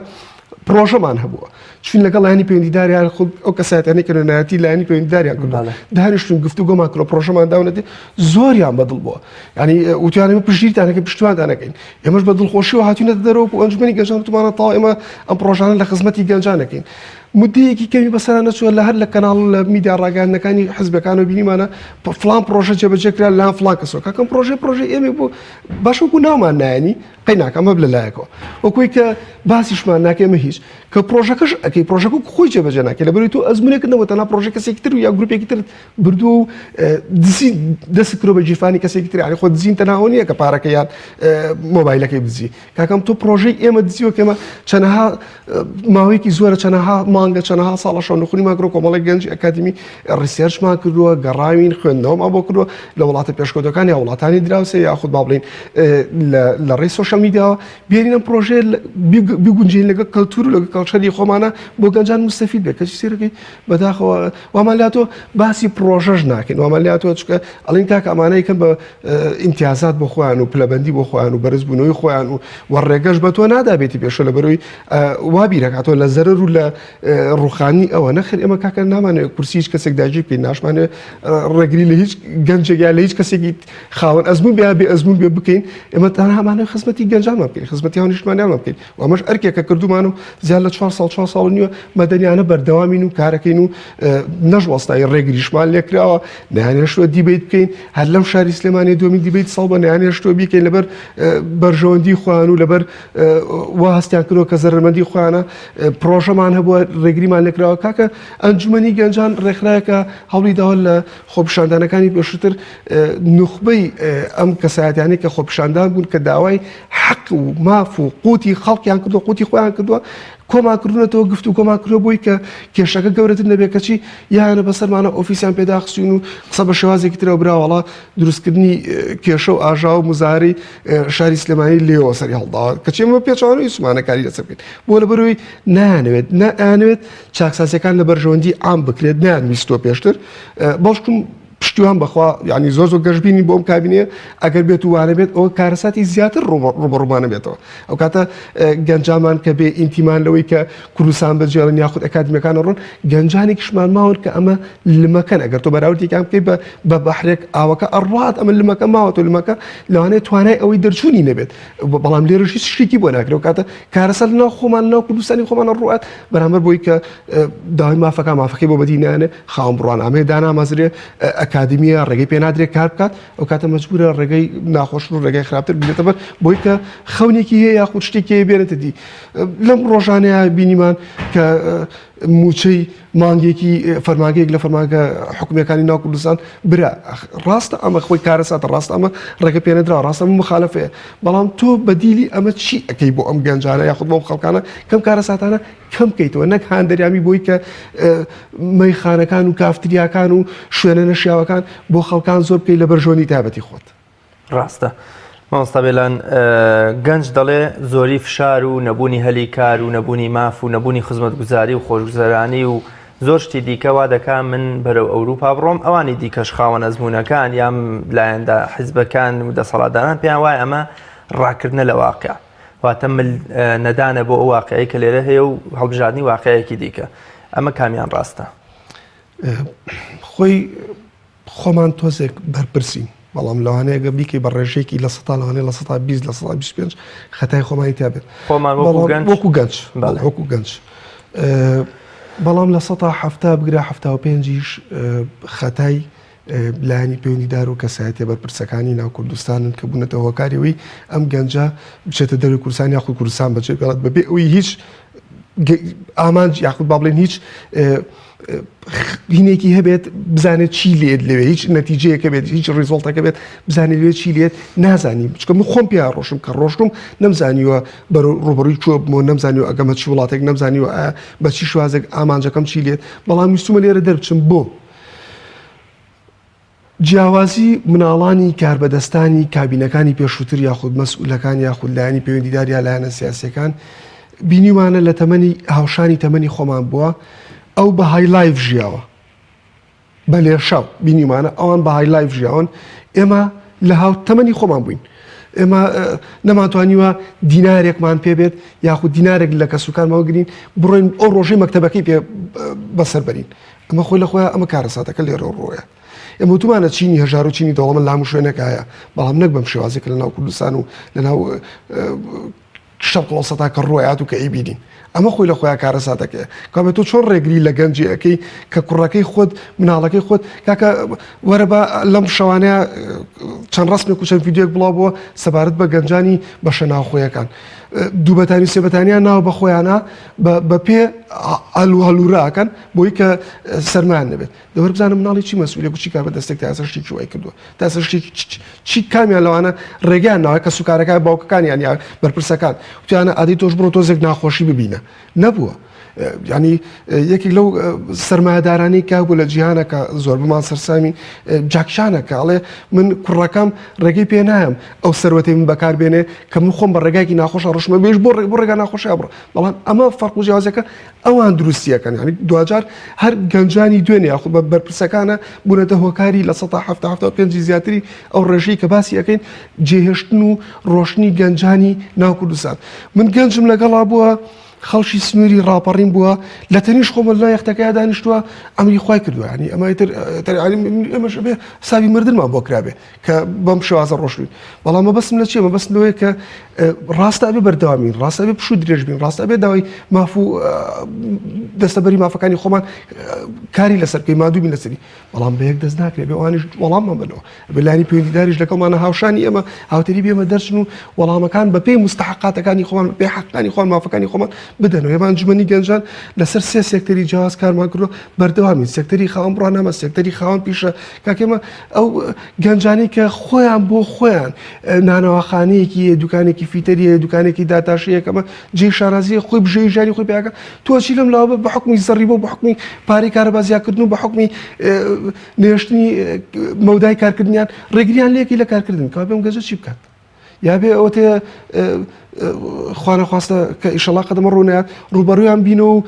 پرۆژەمان هەبووە چون لەگەڵ لایەنی پەیوەندیداریان خود ئەو کەسایەتیانەی کە نوێنەرایەتی لایەنی پەیوەندیداریان کردووە دانیشتون گفتوگۆمان کردووە پرۆژەمان داونەتێ زۆریان بەدڵ بووە ینی وتیان ئێمە پشتگیریتان ئەکەین پشتیوانتان ئەکەین ئێمەش بە دڵخۆشیەوە هاتوینەتە دەرەوە و ئەنجومەنی گەنجان وتمانە تەواو ئێمە ئەم پرۆژانە لە خزمەتی گەنجان ئەکەین مدەیەکی کەمی بەسەرا نەچووە لە هەر لە کەناڵ لە میدیا ڕاگەیاندنەکانی حزبەکانەوە بینیمانە فڵان پرۆژە جێبەجێ کرا لەلایەن فڵان کەسەوە کاکەم پرۆژەی پرۆژەی ئێمە بوو باش وەکو ناومان نایەنی قەی ناکەم ئەمە لە لایەکەوە وەکوی کە باسیشمان ناکەی ئەمە هیچ کە پرۆژەکەش ئەکەی پرۆژەکە خۆی جێبەجێ ناکەی لەبەرئەوەی تۆ ئەزمونێکت نەبوو تەنها پرۆژەی کەسێکی تر و یا گروپێکی ترت بردووە و دزی دەست کرۆ بە گیرفانی کەسێکی تر یعنی خۆ دزین تەنها ئەوە نییە کە پارەکە یان مۆبایلەکەی بدزی کاکەم تۆ پرۆژەی ئێمە دزیوە کە ئێمە چەنەها ماوەیەکی زۆرە چەنەها مانگە چەنەها ساڵە شەونخونیمان کردووە کۆمەڵێک گەنجی ئەکادیمی research مان کردووە گەڕاوین خوێندنەوەمان بۆ کردووە لە وڵاتە پێشکەوتەکان یا وڵاتانی دراوسێ یاخود با بڵین لە ڕێی social media وە بێنین ئەم پرۆژەیە بگونجێین لەگەڵ کەلتور و لەگەڵ culture ی خۆمانە بۆ گەنجان مستەفید بێت کەچی سێرەکەی بەداخەوە وامان لاتۆ باسی پرۆژەش ناکەین وامان لاتۆ چکە ئەڵین کاکە ئەمانەی کەم بە ئیمتیازات بۆ خۆیان و پلەبەندی بۆ خۆیان و بەرزبوونەوەی خۆیان و و ڕێگەش بە تۆ نادابێتی پێشە لە بەرەوەی وا بیرەکاتەوە لە زەرەر و لە ڕوخانی ئەوە نەخێر ئێمە کاکە نامانەوێت کورسی هیچ کەسێک داگیر بکەین ناشمانەوێت ڕێگری لە هیچ گەنجێک یا لە هیچ کەسێکی خاوەن ئەزموون بێ بێ ئەزموون بێ بکەین ئێمە تەنها هەمانەوێت خزمەتی گەنجانمان بکەین خزمەتی هاونیشتمانیانمان بکەین و ئەمەش ئەرکێکە کردومان و زیاد لە چوار ساڵ چوار ساڵ نیوە مەدەنیانە بەردەوامین و کارەکەین و نەشوەستای ڕێگریشمان لێکراوە نەیانهێشتووە debate بکەین هەر لەم شاری سلێمانی دووەمین debate ساڵ بە نەیانهێشتووە بیکەین لەبەر بەرژەوەندی خۆیان و لەبەر وا هەستیان کردووە کە زەرەرمەندی خۆیانە پرۆژەمان هەبووە ڕێگریمان لێکراوە کاکە ئەنجومەنی گەنجان ڕێکخراوێکە هەوڵی داوە لە خۆپیشاندانەکانی پێشووتر نوخبەی ئەم کەسایەتیانەی کە خۆپیشاندان بوون کە داوای حەق و ماف و قوتی خەڵکیان کردو قوتی خۆیان کردووە کۆمان کردونەتەوە گفت و کۆمان کردووە بۆی کە کێشەکە گەورەتر نەبێت کەچی یانە بەسەرمانە ئۆفیسیان پێداخستوین و قسە بە شێوازێکی ترەوە براوەڵا دروستکردنی کێشە و ئاژاوە و مزارەی شاری سلێمانی لێەوە سەری هەڵداوە کەچی ئێمە پێچەوانەی ویستمانە کاری لەسەر بکەین بۆ لەبەرەوەی نایانەوێت نایانەوێت چاکسازیەکان لە بەرژەوەندی عام بکرێت نایان ویستوە پێشتر بەڵکم پشتیوان بەخوا یعنی زۆر زۆر گەشببینی بۆم کابینێ ئەگەر بێت و وانە بێت ئەوە کارەساتی زیاتر ڕوبەڕوومانە بێتەوە ئەو کاتە گەنجامان کە بێ ئینتیمان لەوەی کە کوردستان بەجێڵن یاخود ئەکادمیەکان ڕۆن گەنجانێکیشمان ماون کە ئەمە لمەکەن ئەگەر تۆ بەراوردێکیان بکەیت بە بە بەحرێک ئاوەکە ئەڕوات ئەمە لمەکە ماوەتەوە لمەکە لەوانەیە توانای ئەوەی دەرچوونی نەبێت بەڵام لێرەش هیچ شتێکی بۆ ناکرێت و کاتە کارەسات لەناو خۆمان لەناو کوردستانی خۆمان ڕوات بەرامبەر بۆی کە داوای مافەکە مافەکەی بۆ بەدی نانێ خاوەن بڕوانامەیە دانامەزرێ ئەکا. ئەکادیمیە ڕێگەی پێ نادرێت کار بکات ئەو کاتە مەجبورە ڕێگەی ناخۆش و ڕێگەی خراپتر بگرێتە بەر بۆی کە خەونێکی هەیە یاخود شتێکی هەیە بێنێتە دی. لەم ڕۆژانەیە بینیمان کە موچەی مانگێکی فەرمانگەیەک لە فەرمانگە حکومیەکانی ناو کوردستان برا. ڕاستە ئەمە خۆی کارەساتە، ڕاستە ئەمە ڕێگە پێنەدراوە، ڕاستە ئەمە مخالەفەیە، بەڵام تۆ بەدیلی ئەمە چی ئەکەی بۆ ئەم گەنجانە یاخود بۆ ئەم خەڵکانە کەم کارەساتانە کەم بکەیتەوە نەک هاندەریامی بۆی کە مەیخانەکان و کافتریاکان و شوێنە نەشیاوەکان بۆ خەڵکان زۆر بکەیت لە بەرژەوەندی تایبەتی خۆت. ڕاستە مامۆستا بێلان گەنج دەڵێ زۆری فشار و نەبوونی هەلی کار و نەبوونی ماف و نەبوونی خزمەتگوزاری و خۆشگوزەرانی و زۆر شتی دیکە وا دەکا من بەرەو ئەوروپا بڕۆم ئەوانی دیکەش خاوەن ئەزموونەکان یان لایەندا حیزبەکان و دەسەڵاتداران پێیان وایە ئەمە ڕاکردنە لە واقع واتە مل نەدانە بۆ ئەو واقعی کە لێرە هەیە و هەڵبژاردنی واقعێکی دیکە ئەمە کامیان ڕاستە؟ خۆی خۆمان تۆزێک بەرپرسین بەڵام لەوانەیە گە بیکەی بە ڕێژەیەکی لە سەتا لەوانەیە 20% 25% خەتای خۆمانی تیا بێت خۆمان وەکو گەنج وەکو گەنج وەکو گەنج بەڵام 70% بگرە 75یش خەتای لایەنی پەیوەندیدار و کەسایەتیە بەرپرسەکانی ناو کوردستانن کە بوونەتە هۆکاری ئەوەی ئەم گەنجە بچێتە دەروی کوردستان یاخود کوردستان بەجێ بێڵێت بەبێ ئەوەی هیچ ئامانج یاخود با بڵێن هیچ هینێکی هەبێت بزانێت چی لێت لەوێ هیچ نەتیجەیەکە بێت هیچ result ەکە بێت بزانێت لێ چی لێت نازانی چکە من خۆم پیا ڕۆشم کە ڕۆشتم نەمزانیوە بەرەو ڕوبەڕووی کوێ بمەوە نەمزانیوە ئەگەمە چی وڵاتێک نەمزانیوە بە چی شوازێک ئامانجەکەم چی لێت بەڵام ویستومە لێرە دەربچم بۆ جیاوازی مناڵانی کاربەدەستانی کابینەکانی پێشووتر یاخود مەسئولەکان یاخود لایەنی پەیوەندیدار یا لایەنە سیاسیەکان بینیومانە لە تەمەنی هاوشانی تەمەنی خۆمان بووە ئەو بە high life ژیاوە بە لێشاو بینیمانە ئەوان بە high life ژیاون ئێمە لە هاو تەمەنی خۆمان بووین ئێمە نەمانتوانیوە دینارێکمان پێ بێت یاخود دینارێک لە کەسوکارمەوە گرین بڕۆین ئەو ڕۆژەی مەکتەبەکەی پێ بەسەر بەرین ئەمە خۆی لە خۆیان ئەمە کارەساتەکە لێرە ڕۆیە ئێمە وتومانە چینی هەژار و چینی دەوڵەمەند لە هەموو شوێنێک هەیە بەڵام نەک بەم شێوازێک لە ناو کوردستان و لە ناو شەرق ئەوسەتا کە ڕۆیات و کە ئەیبینین ئەمە خۆی لە خۆیان کارەساتەکەیە کابێت تۆ چۆن ڕێگری لە گەنجی ئەەکەی کە کوڕەکەی خۆت مناڵەکەی خۆت کاکە وەرە بە لەم شەوانەیە چەند ڕسمێک و چەند ڤیدیۆک بڵاو بووە سەبارەت بە گەنجانی بەشە ناوخۆیەکان دوو بەتانی سێ بەتانیان ناوە بە خۆیانە بە پێ ئەلو هەلوراکەن بۆی کە سەرمان نەبێت دەوەر بزانم مناڵی چی مەسئولێک و چی کار بە دەستێک تا ئێستا شتێکی وای کردووە تا ئێستا شتێکی چی کامیان لەوانە ڕێگەیان ناوە کە سوکارەکان باوکەکانیان یا بەرپرسەکان وتیانە ئادی تۆش بڕۆ تۆزێک ناخۆشی ببینە نەبووە ینی یەکێک لەو سرمایهدارانی کە بوو لە جیهانە کە زۆر بمان سەرسامی جاکشانە کە ئەڵێ من کوڕەکەم ڕێگەی پێ نایم ئەو سەروەتی من بەکار بێنێ کە من خۆم بە ڕێگایکی ناخۆشە ڕشمە بێش بۆ ڕێ بۆ ڕێگا ناخۆشە بڕ بەڵام ئەمە فەرق و جیاوازەکە ئەوان دروستیەکەن یانی دواجار هەر گەنجانی دوێنێ یاخود بە بەرپرسەکانە بوونەتە هۆکاری 75% زیاتری ئەو ڕێژەی کە باسی ئەەکەین جێهێشتن و ڕۆشنی گەنجانی ناو کوردستان من گەنجم لەگەڵا بووە خەڵکی سنووری ڕاپەڕین بووە لە تەنیش خۆمە لە یەختەکەی دانیشتووە ئەمری خوای کردووە ینی ئەمە تر ئێمەش بێ حسابی مردنمان بۆ کرابێ کە بەم شێوازە ڕۆشتوین بەڵام مەبەستم لە چیە مەبەستم لەوەیە کە ڕاستە ئەبێ بەردەوامین ڕاستە ئەبێ پشوو درێژ بین ڕاستە ئەبێ داوای ماف و دەستەبەری مافەکانی خۆمان کاری لەسەر بکەین مادوو بین لەسەری بەڵام بە یەک دەست ناکرێت بێ ئەوانیش وەڵاممان بنەوە ئەبێ لایەنی پەیوەندیداریش لەگەڵمانە هاوشانی ئێمە هاوتەری بێمە دەرچن و وەڵامەکان بەپێی مستحقاتەکانی خۆمان بەپێی حەقەکانی خۆمان مافەکانی خۆمان بدەنەوە ئێمە ئەنجومەنی گەنجان لەسەر سێ سێکتەری جیاواز کارمان کردووە بەردەوامین سێکتەری خاوەن بڕوانامە سێکتەری خاوەن پیشە کاک ئێمە ئەو گەنجانەی کە خۆیان بۆ خۆیان نانەواخانەیەکی هەیە دوکانێکی فیتەری هەیە دوکانێکی داتاشی هەیە کەمە جێی شانازیە خۆی بژێوی ژیانی خۆی پیاکە تۆ چی لەم لاوە بە حکمی زەڕی بۆ بە حکمی پارەی کارەبا زیاکردن و بە حکمی نێشتنی مەودای کارکردنیان ڕێگریان لێکی لە کارکردن کەوا بێم گەنجە چی بکات یا بێ ئەوەتێ خوانەخواستە کە ئیشەڵا قەدەمە ڕوونە ڕوبەڕویان بینەوە و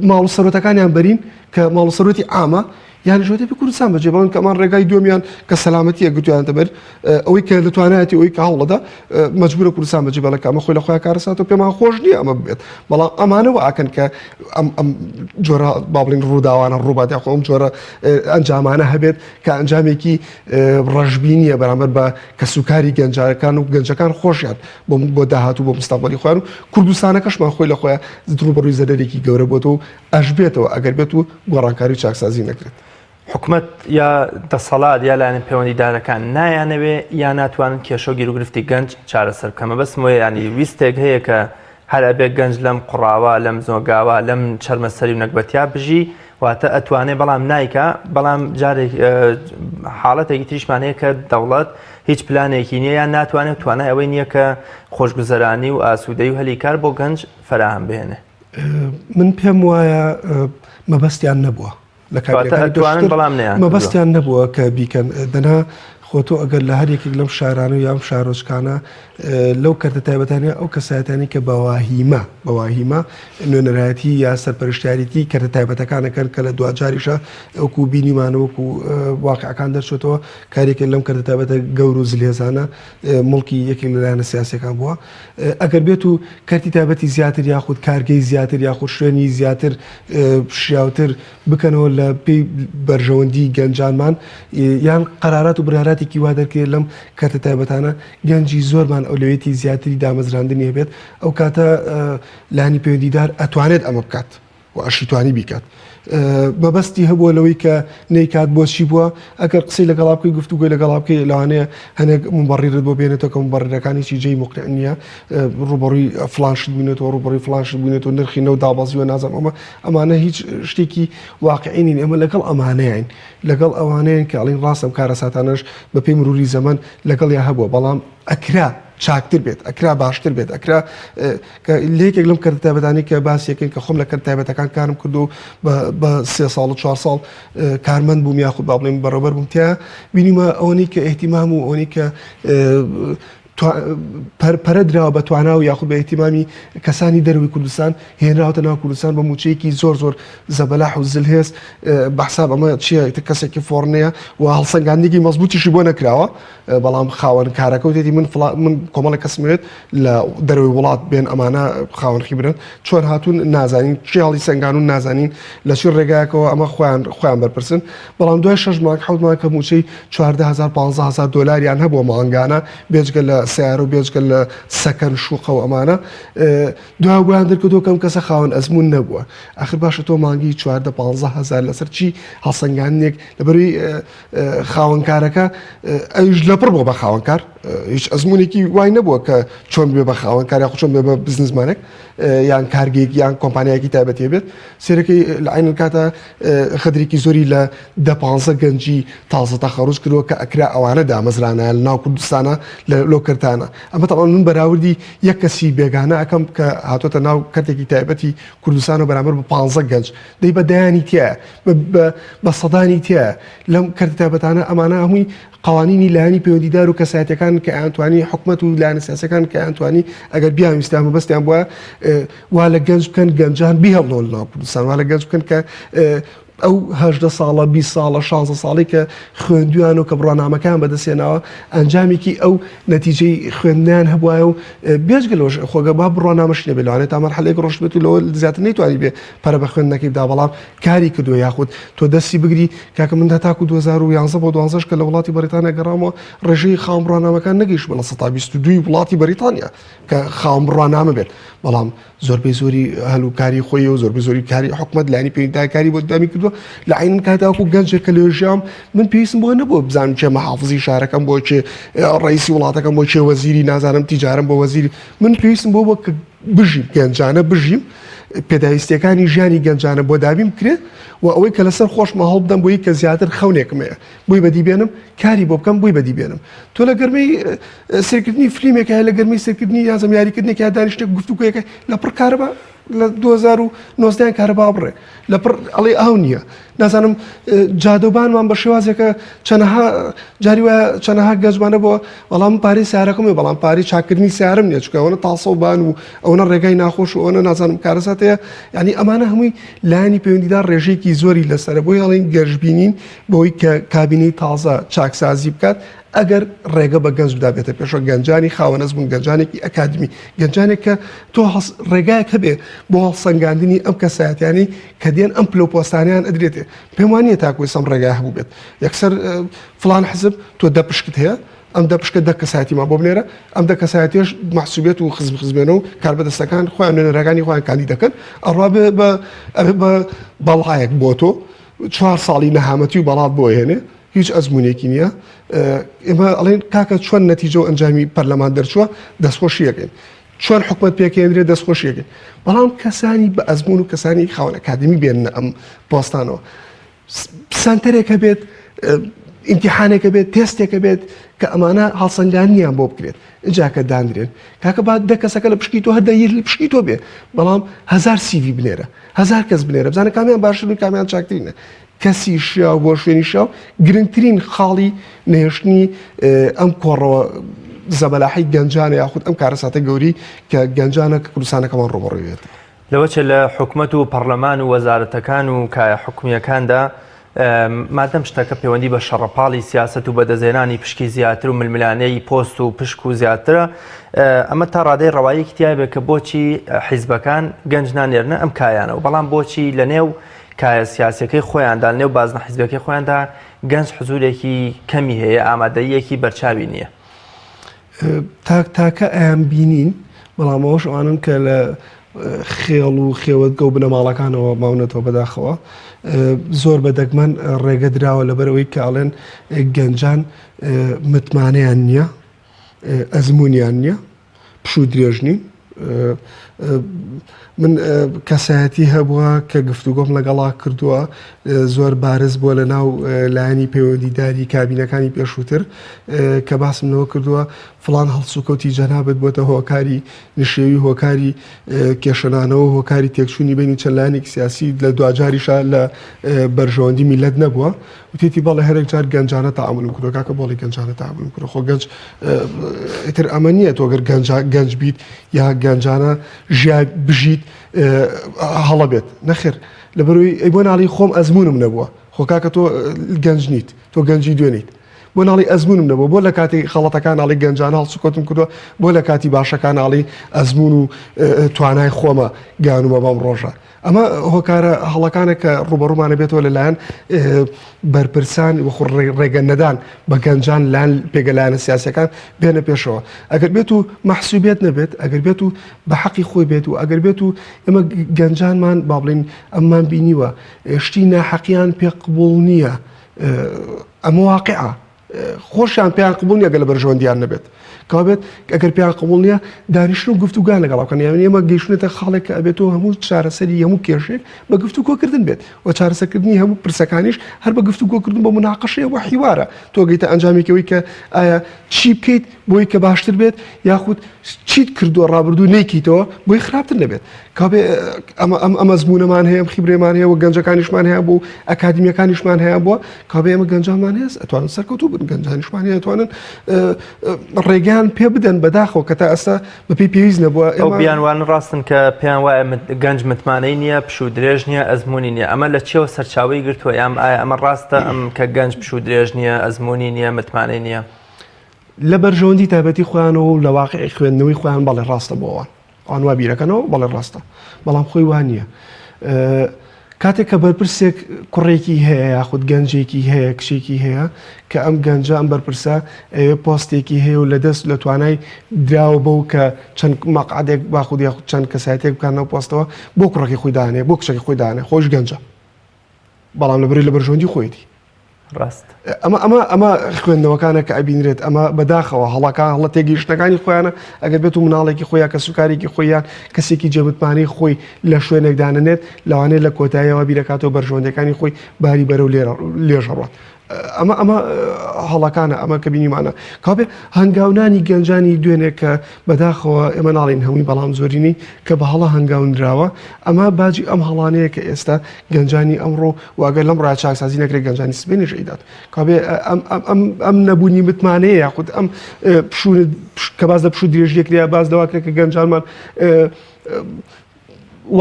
ماڵ و سەرۆتەکانیان بەرین کە ماڵ و سەرۆتی ئامە یان ژۆتە پێ کوردستان بەجێ بڵن کە ئەمان ڕێگای دومیان کە سەلامەتیە گوتیانتە بەر ئەوەی کە لە توانایەتی ئەوی کە هەوڵەدا مەجبورە کوردستان بەجێ بەڵێ کە ئەمە خۆی لە خۆیان کارەساتە و پێمان خۆش نییە ئەمە ببێت بەڵام ئەمانەوە ئاکەن کە ئەم ئەم جۆرە با بڵین ڕووداوانە ڕووبات یاخۆ ئەم جۆرە ئەنجامانە هەبێت کە ئەنجامێکی ڕەشبینیە بەرامبەر بە کەسوکاری گەنجەکان و گەنجەکان خۆشیان بۆ بۆ داهاتوو بۆ مستەقبەلی خۆیان و کوردستانەکەشمان خۆی لە خۆیان ڕووبەڕووی زەرەرێکی گەورە بۆتەوە و ئەشبێتەوە ئەگەر بێت و گۆڕانکاری و چاکسازی نەکرێت. حکومەت یا دەسەڵات یا لایەنە پەیوەندیدارەکان نایانەوێ یا ناتوانن کێشە و گیروگرفتی گەنج چارەسەر بکەن؟ مەبەستم وەیە یانی ویستێک هەیە کە هەر ئەبێ گەنج لەم قوڕاوە، لەم زۆگاوە، لەم چەرمەسەری و نەگبەتیا بژی، واتە ئەتوانێ بەڵام نایکا، بەڵام جارێک حاڵەتێکی تریشمان هەیە کە دەوڵەت هیچ پلانێکی نییە یان ناتوانێت توانای ئەوەی نییە کە خۆشگوزەرانی و ئاسوودەی و هەلی کار بۆ گەنج فەراهەم بهێنێ. من پێم وایە مەبەستیان نەبووە. لە کابینەکانی پێشووتر مەبەستیان نەبووە کە بیکەن دەنا خۆ تۆ ئەگەر لە هەر یەکێک لەم شارانە و یان شارۆچکانە لەو کەرتە تایبەتانە ئەو کەسایەتانی کە بەواهیمە بەواهیمە نوێنەرایەتی یا سەرپەرشتیاریتی کەرتە تایبەتەکانەکەن کە لە دواجاریشە وەکو بینیمانە وەکو واقعەکان دەرچێتەوە کارێکە لەم کەرتە تایبەتە گەور و زلهێزانە موڵکی یەکێک لە لایەنە سیاسیەکان بووە ئەگەر بێت و کەرتی تایبەتی زیاتر یاخود کارگەی زیاتر یاخود شوێنی زیاتر شیاوتر بکەنەوە لە پێی بەرژەوەندی گەنجانمان یان قەرارات و بڕیاراتێکی وا دەرکرێت لەم کەرتە تایبەتانە گەنجی زۆرمان ئەولەویەتی زیاتری دامەزراندنی هەبێت ئەو کاتە لانی پەیوەندیدار ئەتوانێت ئەمە بکات. و ئەشیتوانی بیکات مەبەستی هەبووە لەوەی کە نەیکات بۆچی بووە ئەگەر قسەی لەگەڵا بکەی گفتوگۆی لەگەڵا بکەی لەوانەیە هەنێک مبەڕیرت بۆ بێنێتەوە کە مبەڕیرەکان هیچی جێی مقنع نییە ڕووبەڕووی فڵان شت بووینەتەوە ڕووبەڕووی فڵان شت بووینەتەوە نرخی نەوت دابەزیوە نازانم ئەمە ئەمانە هیچ شتێکی واقعی نین ئێمە لەگەڵ ئەمانەیان لەگەڵ ئەوانەیەن کە ئەڵین ڕاستە ئەم کارەساتانەش بەپێی مروری زەمەن لەگەڵیا هەبووە بەڵام ئەکرا چاکتر بێت ئەکرا باشتر بێت ئەکرا کە لە یەکێک لەم کەرتە تایبەتانەی کە باسی ئەکەین کە خۆم لە کەرتە تایبەتەکان کارم کردو و بە سێ ساڵ و چوار ساڵ کارمەند بووم یاخود با بڵێم بەڕێوەبەر بووم تیا بینیمە ئەوەنەی کە ئیهتیمام و ئەوەنەی کە پەرە دراوە بە توانا و یاخود بە ئیهتیمامی کەسانی دەروی کوردستان هێنراوەتە ناو کوردستان بە موچەیەکی زۆر زۆر زەبەلاح و زلهێز بە حساب ئەمە چییە کەسێکی فۆڕنەیە و هەڵسەنگاندنێکی مەزبوتیشی بۆ نەکراوە بەڵام خاوەن کارەکە وتێتی من فڵا من کۆمەڵێک کەسم وێت لە دەرەوەی وڵات بێن ئەمانە خاوەن خیبرن چۆن هاتوون نازانین چی هەڵی سەنگان و نازانین لە چی ڕێگایەکەوە ئەمە خۆیان خۆیان بەرپرسن بەڵام دوای شەش مانگ حەوت مانگ کە مووچەی 14000 15000 دۆلاریان هەبووە مانگانە بێجگە لە سیارە و بێجگە لە سەکەن شوقە و ئەمانە دوای بۆیان دەرکەوتەوە کەم کەسە خاوەن ئەزمون نەبووە ئەخر باشە تۆ مانگی 14 15000 لەسەر چی هەڵسەنگاندنێک لەبەروی خاوەنکارەکە ئەویش لەپڕ بووە بە خاوەنکار هیچ ئەزمونێکی وای نەبووە کە چۆن بێ بە خاوەنکار یاخود چۆن بێ بە بزنسمانێک یان کارگەیەک یان کۆمپانیایەکی تایبەتی بێت سێرەکەی لە عین کاتە خدرێکی زۆری لە دە پانزە گەنجی تازە تەخەڕوج کردووە کە ئەکرا ئەوانە دامەزرانە لە ناو کوردستانە لە لۆ کەرتانە ئەمە تەبعەن من بەراوردی یەک کەسی بێگانە ئەکەم کە هاتۆتە ناو کەرتێکی تایبەتی کوردستان و بەرامبەر بە پانزە گەنج دەی بە دەیانی تایە بە سەدانی تایە لەم کەرتە تایبەتانە ئەمانە هەمووی قوانینی لایەنی پەیوەندیدار و کەسایەتەکان کە ئەیانتوانی حکومەت و لایەنە سیاسەکان کە ئەیانتوانی ئەگەر بیانویستیان مەبەستیان بووە وا لە گەنج بکەن گەنجان بیهێڵنەوە لە ناو کوردستان وا لە گەنج بکەن کە ئەو هەژدە ساڵە 20 ساڵە 16 ساڵی کە خوێندویان و کە بڕوانامەکان بەدەستێناوە ئەنجامێکی ئەو نەتیجەی خوێندنیان هەبوایە و بێجگە لەوەش خۆگە با بڕوانامەش نەبێت لەوانەیە تا مەرحەلەیەک ڕۆشت بێت و لەوە زیاتر نەیتوانی بێ پەرە بە خوێندنەکەی بدا بەڵام کاری کردووە یاخود تۆ دەستی بگری کاکە من هەتاکو 2011 بۆ 12 کە لە وڵاتی بەریتانیا گەڕامەوە ڕێژەی خاوەن بڕوانامەکان نەگەیشت بە 22% وڵاتی بەریتانیا کە خاوەن بڕوانامە بێت بەڵام زۆربەی زۆری هەلوکاری خۆی و زۆربەی زۆری کاری حکومت لانی پێدا کاری بۆ دامی کردووە لە عینم کاتاکو گەنجێک کە لێ ژیام من پێویستم بۆ نەبووە بزانم کێ محافزی شارەکەم بۆ کێ ڕئیسی وڵاتەکەم بۆ کێ وەزیری نازانم تیجارم بۆ وەزیری من پێویستم بۆ بۆ کە بژیم گەنجانە بژیم پێداویستیەکانی ژیانی گەنجانە بۆ دابین بکرێت و ئەوەی کە لەسەر خۆشمە هەڵبدەم بۆی کە زیاتر خەونێکم هەیە بۆی بەدی بێنم کاری بۆ بکەم بۆی بەدی بێنم تۆ لە گەرمەی سێرکردنی فلیمێک هەیە لە گەرمی سێرکردنی یازم یاریکردنێک یا دانیشتێک گفتوگۆیەکە لە پڕ کارەبا لە 2019 کارەبا بڕێ لە پڕ ئەڵێ ئاو نییە نازانم جادەوبانمان بە شێوازێکە چەنەها جاری وایە چەنەها گەنجمانە بۆ بەڵام پارەی سارەکەم بەڵام پارەی چاکردنی سارم نیە چکە ئەوەنە تاسە و بان و ئەوەنە ڕێگای ناخۆش و ئەوەنە نازانم کارەسات هەیە یعنی ئەمانە هەمووی لایەنی پەیوەندیدار ڕێژەیەکی زۆری لەسەرە بۆی هەڵین گەشببینین بۆی کە کابینەی تازە چاکسازی بکات ئەگەر ڕێگە بە گەنج بدا بێتە پێشەوە گەنجانی خاوەن ئەزموون گەنجانێکی ئەکادمی گەنجانێک کە تۆ ڕێگایەک هەبێ بۆ هەڵسەنگاندنی ئەم کەسایەتیانەی کە دێن ئەم پلە و پۆستانیان ئەدرێتێ پێم وانە تاکو ئێستا ئەم ڕێگای هەبوو بێت یەکسەر فلان حزب تۆ دە پشکت هەیە ئەم دە پشکە دە کەسایەتیمان بۆ بنێرە ئەم دە کەسایەتیش مەحسوبێت و خزم خزمێنە و کاربەدەستەکان خۆیان نوێنەرەکانی خۆیان کاندید دەکەن ئەڕوا بە بەڵایەک بۆ تۆ. چوار ساڵی نەهامەتی و بەڵات بۆ هێنێ هیچ ئەزمونێکی نییە ئێمە ئەڵێن کاکە چۆن نەتیجە و ئەنجامی پەرلەمان دەرچووە دەستخۆشیەکەین چۆن حکومت پێکێنرێ دەستخۆشیەکەین بەڵام کەسانی بە ئەزمون و کەسانی خاوەن ئەکادمی بێنە ئەم پۆستانەوە سەنتەرێک هەبێت ئیمتیحانێک هەبێت تێستێک هەبێت کە ئەمانە هەڵسەنگاندنیان بۆ بکرێت ئینجا کە دانرێن کاکە با دە کەسەکە لە پشکی تۆ هەر دە لە پشکی تۆ بێ بەڵام هەزار سیڤی بنێرە هەزار کەس بنێرە بزانە کامیان باشترن و کامیان چاکترینە کەسی شیاو بۆ شوێنی شیاو گرنگترین خاڵی نەهێشتنی ئەم کۆڕەوە زەبەلاحی گەنجانە یاخود ئەم کارەساتە گەوری کە گەنجانە کە کوردستانەکەمان ڕوبەڕوێت. لەوەچێ لە حکومەت و پەڕلەمان و وەزارەتەکان و کایە حکومییەکاندا مادەم شتەکە پەیوەندی بە شەڕەپاڵی سیاسەت و بەدەستهێنانی پشکی زیاتر و ململانێی پۆست و پشک و زیاترە ئەمە تا ڕادەی ڕەواییەکی تیا بێ کە بۆچی حیزبەکان گەنج نانێرنە ئەم کایانەوە بەڵام بۆچی لە نێو کایە سیاسەکەی خۆیاندا نێو بازنە حیزبەکەی خۆیاندا گەنج حزورێکی کەمی هەیە ئامادەییەکی بەرچاوی نییە. تاک تاکە ئەیان بینین بەڵام ئەوەش ئەوانن کە لە خێڵ و خێوەتگە و بنەماڵەکانەوە ماونەتەوە بەداخەوە زۆر بە دەگمەن ڕێگە دراوە لەبەرەوەی کە ئەڵێن گەنجان متمانەیان نییە ئەزمونیان نییە پشوو درێژ نین من کەسایەتی هەبووە کە گفتوگۆم لەگەڵا کردووە زۆر بارز بووە لە ناو لایەنی پەیوەندیداری کابینەکانی پێشووتر کە باسم لەوە کردووە فلان هەڵسوکەوتی جەنابت بۆتە هۆکاری نشێوی هۆکاری کێشەنانەوە هۆکاری تێکچوونی بینی چەند لایەنێکی سیاسی لە دواجاریشا لە بەرژەوەندی میلەت نەبووە وتیتی بەڵێ هەرێک جار گەنجانە تەعامولم کردووە کاکە بۆڵی گەنجانە تەعامولم کردووە خۆ گەنج ئیتر ئەمە نییە تۆ گەر گەنج گەنج بیت یا گەنجانە ژیا بژیت هەڵە بێت نەخێر لەبەرەوەی ئەی بۆ ناڵی خۆم ئەزمونم نەبووە خۆ کاکە تۆ گەنج نیت تۆ گەنجی دوێنیت بۆ ناڵی ئەزمونم نەبووە بۆ لە کاتی خەڵەتەکان ئاڵی گەنجانە هەڵسوکەوتم کردووە بۆ لە کاتی باشەکان ئاڵی ئەزمون و توانای خۆمە گانومە بەم ڕۆژە ئەمە هۆکارە هەڵەکانە کە ڕووبەڕوومانە بێتەوە لەلایەن بەرپرسان وەخۆ ڕێگە نەدان بە گەنجان لایەن پێگە لایەنە سیاسەکان بێنە پێشەوە ئەگەر بێت و مەحسوبێت نەبێت ئەگەر بێت و بە حەقی خۆی بێت و ئەگەر بێت و ئێمە گەنجانمان با بڵین ئەممان بینیوە شتی ناحەقیان پێ قبوڵ نییە ئەمە واقعە خۆشیان پێیان قبوڵ نییە گەر لە بەرژەوەندیان نەبێت. کەوابێت ئەگەر پێیان قبوڵ نییە دانیشتن و گفتوگۆیان لەگەڵ بکەن. یانی ئێمە گەیشتوونەتە خاڵێک کە ئەبێت تۆ هەموو چارەسەری هەموو کێشەیەک بە گفتوگۆکردن بێت و چارەسەرکردنی هەموو پرسەکانیش هەر بە گفتوگۆکردن بە موناقەشەیە و حیوارە. تۆ گەیتە ئەنجامێکی ئەوەی کە ئایا چی بکەیت بۆی کە باشتر بێت یاخود چیت کردووە ڕابردوو نەیکەیتەوە بۆی خراپتر نەبێت. کابێ ئەمە ئەم ئەم ئەزموونەمان هەیە ئەم خیبرەمان هەیە و گەنجەکانیشمان هەیە بوو ئەکادیمیەکانیشمان هەیە بووە کابێ ئێمە گەنجانمان هەیە ئەتوانن سەرکەوتوو بن گەنجانیشمان هەیە ئەتوانن ڕێگەیان پێ بدەن بەداخەوە کە تا ئێستا بەپێی پێویست نەبووە ئەو بیانوان ڕاستن کە پێیان وایە گەنج متمانەی نییە پشوو درێژ نییە ئەزمموی نییە ئەمە لە چیەوە سەرچاوی گرتووە یان ئایا ئەمە ڕاستە ئەم کە گەنج پشوو درێژ نییە ئەزمموی نییە متمانەی نییە لە بەرژەوەندی تایبەتی خۆیانەوە و لە واقعی خوێندنەوەی خۆیان بەڵێ ڕاستە بۆ ئەوان ئەوان وا بیرەکەنەوە بەڵێ ڕاستە بەڵام خۆی وا نییە کاتێک کە بەرپرسێک کوڕێکی هەیە یاخود گەنجێکی هەیە کچێکی هەیە کە ئەم گەنجە ئەم بەرپرسە ئەوێ پۆستێکی هەیە و لە دەست لە توانای دراوە بەو کە چەند مەقعدێک باخود یاخود چەند کەسایەتێک بکانەوە پۆستەوە بۆ کوڕەکەی خۆی دانێ بۆ کچەکەی خۆی دانێ خۆش گەنجە بەڵام لەبەری لە بەرژەوەندی خۆیەتی ڕاست. ئەمە ئەمە ئەمە خوێندنەوەکانە کە ئەبینرێت ئەمە بەداخەوە هەڵەکان هەڵە تێگەیشتنەکانی خۆیانە ئەگەر بێت و مناڵێکی خۆی یا کەسوکارێکی خۆی یان کەسێکی جێمتمانەی خۆی لە شوێنێک دانەنێت لەوانەیە لە کۆتاییەوە بیرەکاتەوە بەرژەوەندیەکانی خۆی باری بەرەو لێرە لێژەڕات ئەمە ئەمە هەڵەکانە ئەمە کە بینیمانە کابێ هەنگاونانی گەنجانی دوێنێ کە بەداخەوە ئێمە ناڵین هەمووی بەڵام زۆرینەی کە بە هەڵە هەنگاونراوە ئەمە باجی ئەم هەڵانەیە کە ئێستا گەنجانی ئەمڕۆ و ئەگەر لەم ڕای چاکسازی نەکرێت گەنجانی سبێنیش ئەیدات کابێ ئەم ئەم ئەم نەبوونی متمانەیە یاخود ئەم پشوو کە باز لە پشوو درێژیەک کرا باز لەوا کرێت کە گەنجانمان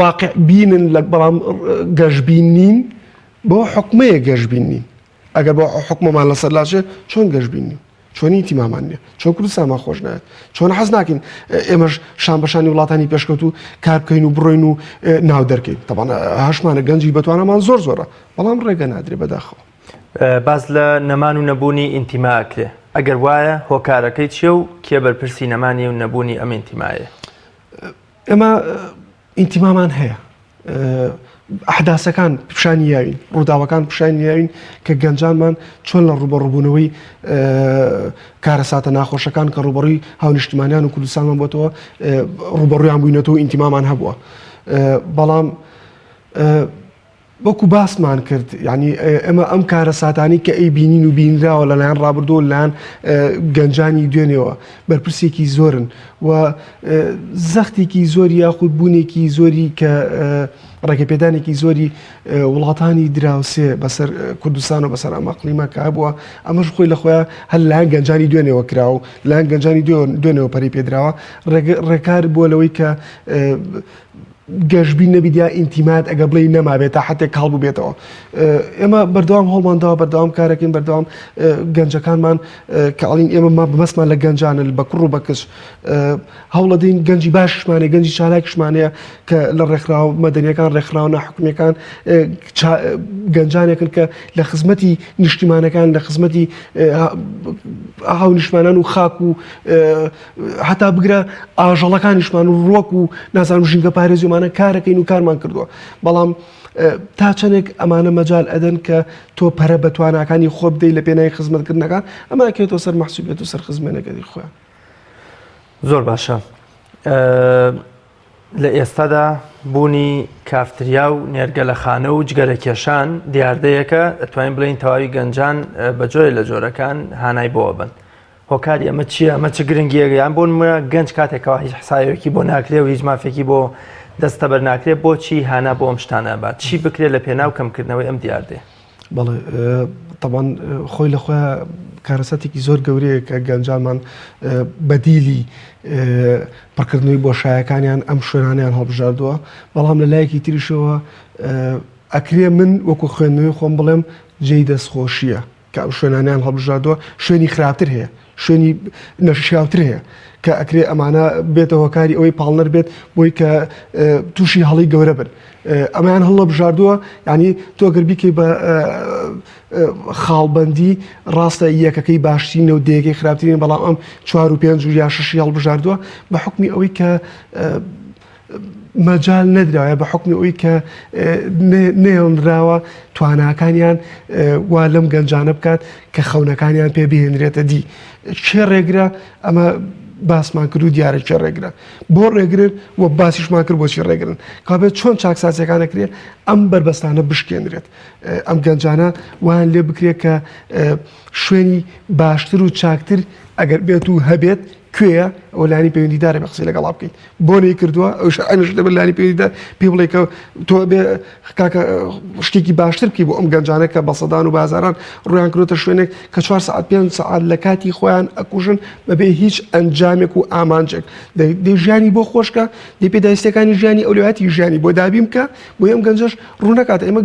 واقع بینن لە بەڵام گەشبین نین بۆ حکومەیە گەشبین نین ئەگەر بۆ حکومەمان لەسەر لاچێ چۆن گەشبین نین چۆن ئینتیمامان نییە چۆن کوردستانمان خۆش نایەت چۆن حەز ناکەین ئێمەش شان بەشانی وڵاتانی پێشکەوتوو کار بکەین و بڕۆین و ناو دەرکەین تەبان هەشمانە گەنجی بەتوانامان زۆر زۆرە بەڵام ڕێگە نادرێ بەداخەوە. باس لە نەمان و نەبوونی ئینتیما ئەکرێ ئەگەر وایە هۆکارەکەی چیە و کێ بەرپرسی نەمانی و نەبوونی ئەم ئینتیمایەیە؟ ئێمە ئینتیمامان هەیە. ئەحداسەکان پیشانی یاوین، ڕووداوەکان پیشانی یاوین کە گەنجانمان چۆن لە ڕووبەڕووبوونەوەی کارەساتە ناخۆشەکان کە ڕووبەڕووی هاونیشتمانیان و کوردستانمان بۆتەوە ڕووبەڕوویان بووینەتەوە و ئینتیمامان هەبووە. بەڵام وەکو باسمان کرد یعنی ئێمە ئەم کارەساتانی کە ئەی بینین و بینراوە لەلایەن ڕابردوو لەلایەن گەنجانی دوێنێوە بەرپرسێکی زۆرن و زەختێکی زۆری یاخود بوونێکی زۆری کە ڕێگەپێدانێکی زۆری وڵاتانی دراوسێ بەسەر کوردستان و بەسەر ئەم ئەقلیمە کە هەبووە ئەمەش خۆی لە خۆیان هەر لایەن گەنجانی دوێنێوە کرا و لایەن گەنجانی دوێنێوە پەری پێدراوە ڕێکار بووە لەوەی کە گەشبین نەبیت یا ئینتیمات ئەگەر بڵێی نەمابێت تا حەتێک کاڵ بووبێتەوە. ئێمە بەردەوام هەوڵمان داوە بەردەوام کارەکەین بەردەوام گەنجەکانمان کە ئەڵین ئێمە مەبەستمان لە گەنجانە بە کوڕ و بە کچ هەوڵەدەین گەنجی باششمانەیە گەنجی چالاکیشمانەیە کە لە ڕێکخراوە مەدەنیەکان ڕێکخراوە ناحکومیەکان گەنجانێکن کە لە خزمەتی نیشتیمانەکان لە خزمەتی هاونیشتمانان و خاک و هەتا بگرە ئاژەڵەکانیشمان و ڕوەک و نازانم ژینگە پارێزیمانە کارەکەین و کارمان کردووە بەڵام تا چەندێک ئەمانە مەجال ئەدەن کە تۆ پەرە بە تواناکانی خۆ بدەیت لە پێناوی خزمەتکردنەکان ئەمە ئەکەوێتەوە سەر مەحسوبیەت و سەر خزمێنەکەی خۆیان. زۆر باشە لە ئێستادا بوونی کافتریا و نێرگەلەخانە و جگەرەکێشان دیاردەیەکە ئەتوانین بڵێین تەواوی گەنجان بە جۆرێ لە جۆرەکان هانای بۆ بن هۆکاری ئەمە چییە؟ ئەمە چ گرنگییەک یان بۆ نمونە گەنج کاتێکەوە هیچ حساوێکی بۆ ناکرێ و هیچ مافێکی بۆ دەستەبەر ناکرێ بۆچی هانا بۆ ئەم شتانە ئەبات؟ چی بکرێت لە پێناو کەمکردنەوەی ئەم دیاردەیە؟ بەڵێ تەبان خۆی لە خۆیان کارەساتێکی زۆر گەورەیە کە گەنجانمان بەدیلی پڕکردنەوەی بۆشایەکانیان ئەم شوێنانیان هەڵبژاردووە بەڵام لە لایەکی تریشەوە ئەکرێ من وەکو خوێندنەوەی خۆم بڵێم جێی دەستخۆشیە کە ئەو شوێنانەیان هەڵبژاردووە شوێنی خراپتر هەیە شوێنی نەشیاوتر هەیە کە ئەکرێ ئەمانە بێتە هۆکاری ئەوەی پاڵنەر بێت بۆی کە تووشی هەڵی گەورە بن ئەمەیان هەڵنەبژاردووە ینی تۆ گەر بیکەی بە خاڵبندی ڕاستە یەکەکەی باشترینە و دەیەکەی خراپترین بەڵام ئەم چوار و پێنج و یا شەشی هەڵبژاردووە بە حکمی ئەوەی کە مەجال نەدراوە بە حوکمی ئەوی کە نەهێڵنراوە تواناکانیان وا لەم گەنجانە بکات کە خەونەکانیان پێ بهێنرێتە دی. کێ ڕێگرە؟ ئەمە باسمان کرد و دیارە کێ ڕێگرە. بۆ ڕێگرن و باسیشمان کرد بۆچی ڕێگرن. کەوابێت چۆن چاکسازیەکان ئەکرێ ئەم بەربەستانە بشکێنرێت. ئەم گەنجانە وایان لێ بکرێت کە شوێنی باشتر و چاکتر ئەگەر بێت و هەبێت کوێیە ئەوە لایەنی پەیوەندیدارە بێ قسەی لەگەڵا بکەیت بۆ نەیکردووە ئەوش ئەمش دەبێت لایەنی پەیوەندیدار پێی بڵێ کە تۆ بێ کاکە شتێکی باشتر بکەی بۆ ئەم گەنجانە کە بە سەدان و بازاران ڕویان کردۆتە شوێنێک کە چوار سەعات پێنج سەعات لە کاتی خۆیان ئەکوژن بەبێ هیچ ئەنجامێک و ئامانجێک دەی ژیانی بۆ خۆشکە دەی پێداویستیەکانی ژیانی ئەولەویاتی ژیانی بۆ دابین بکە بۆ ئەم گەنجەش ڕوو نەکات ئێمە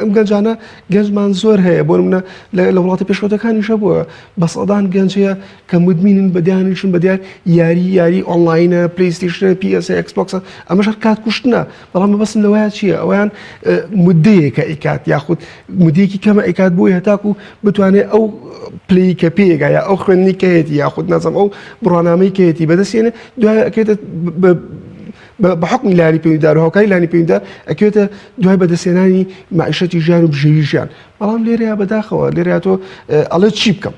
ئەم گەنجانە گەنجمان زۆر هەیە بۆ نمونە لە وڵاتە پێشکەوتەکانیش هەبووە بە سەدان گەنج هەیە کە مدمینن بە دیانیشن بە دیار یاری یاری ئۆنلاینە پلەیستیشنە پی ئێس ئێکس بۆکسە ئەمەش هەر کات کوشتنە بەڵام مەبەستم لەوەیە چییە ئەویان مدەیەکە ئەیکات یاخود مدەیەکی کەمە ئەیکات بۆی هەتاکو بتوانێت ئەو پلی کە پێیگا یا ئەو خوێندنی کەیەتی یاخود نازم ئەو بڕوانامەی کەیەتی بەدەستێنێ دوای ئەکێتە بە حکمی لانی پەیوەندیدار و هاوکاری لانی پەیوەندیدار ئەکەوێتە دوای بەدەستهێنانی مەعیشەتی ژیان و بژێوی ژیان بەڵام لێرەیە بەداخەوە لێرەیە تۆ ئەڵێ چی بکەم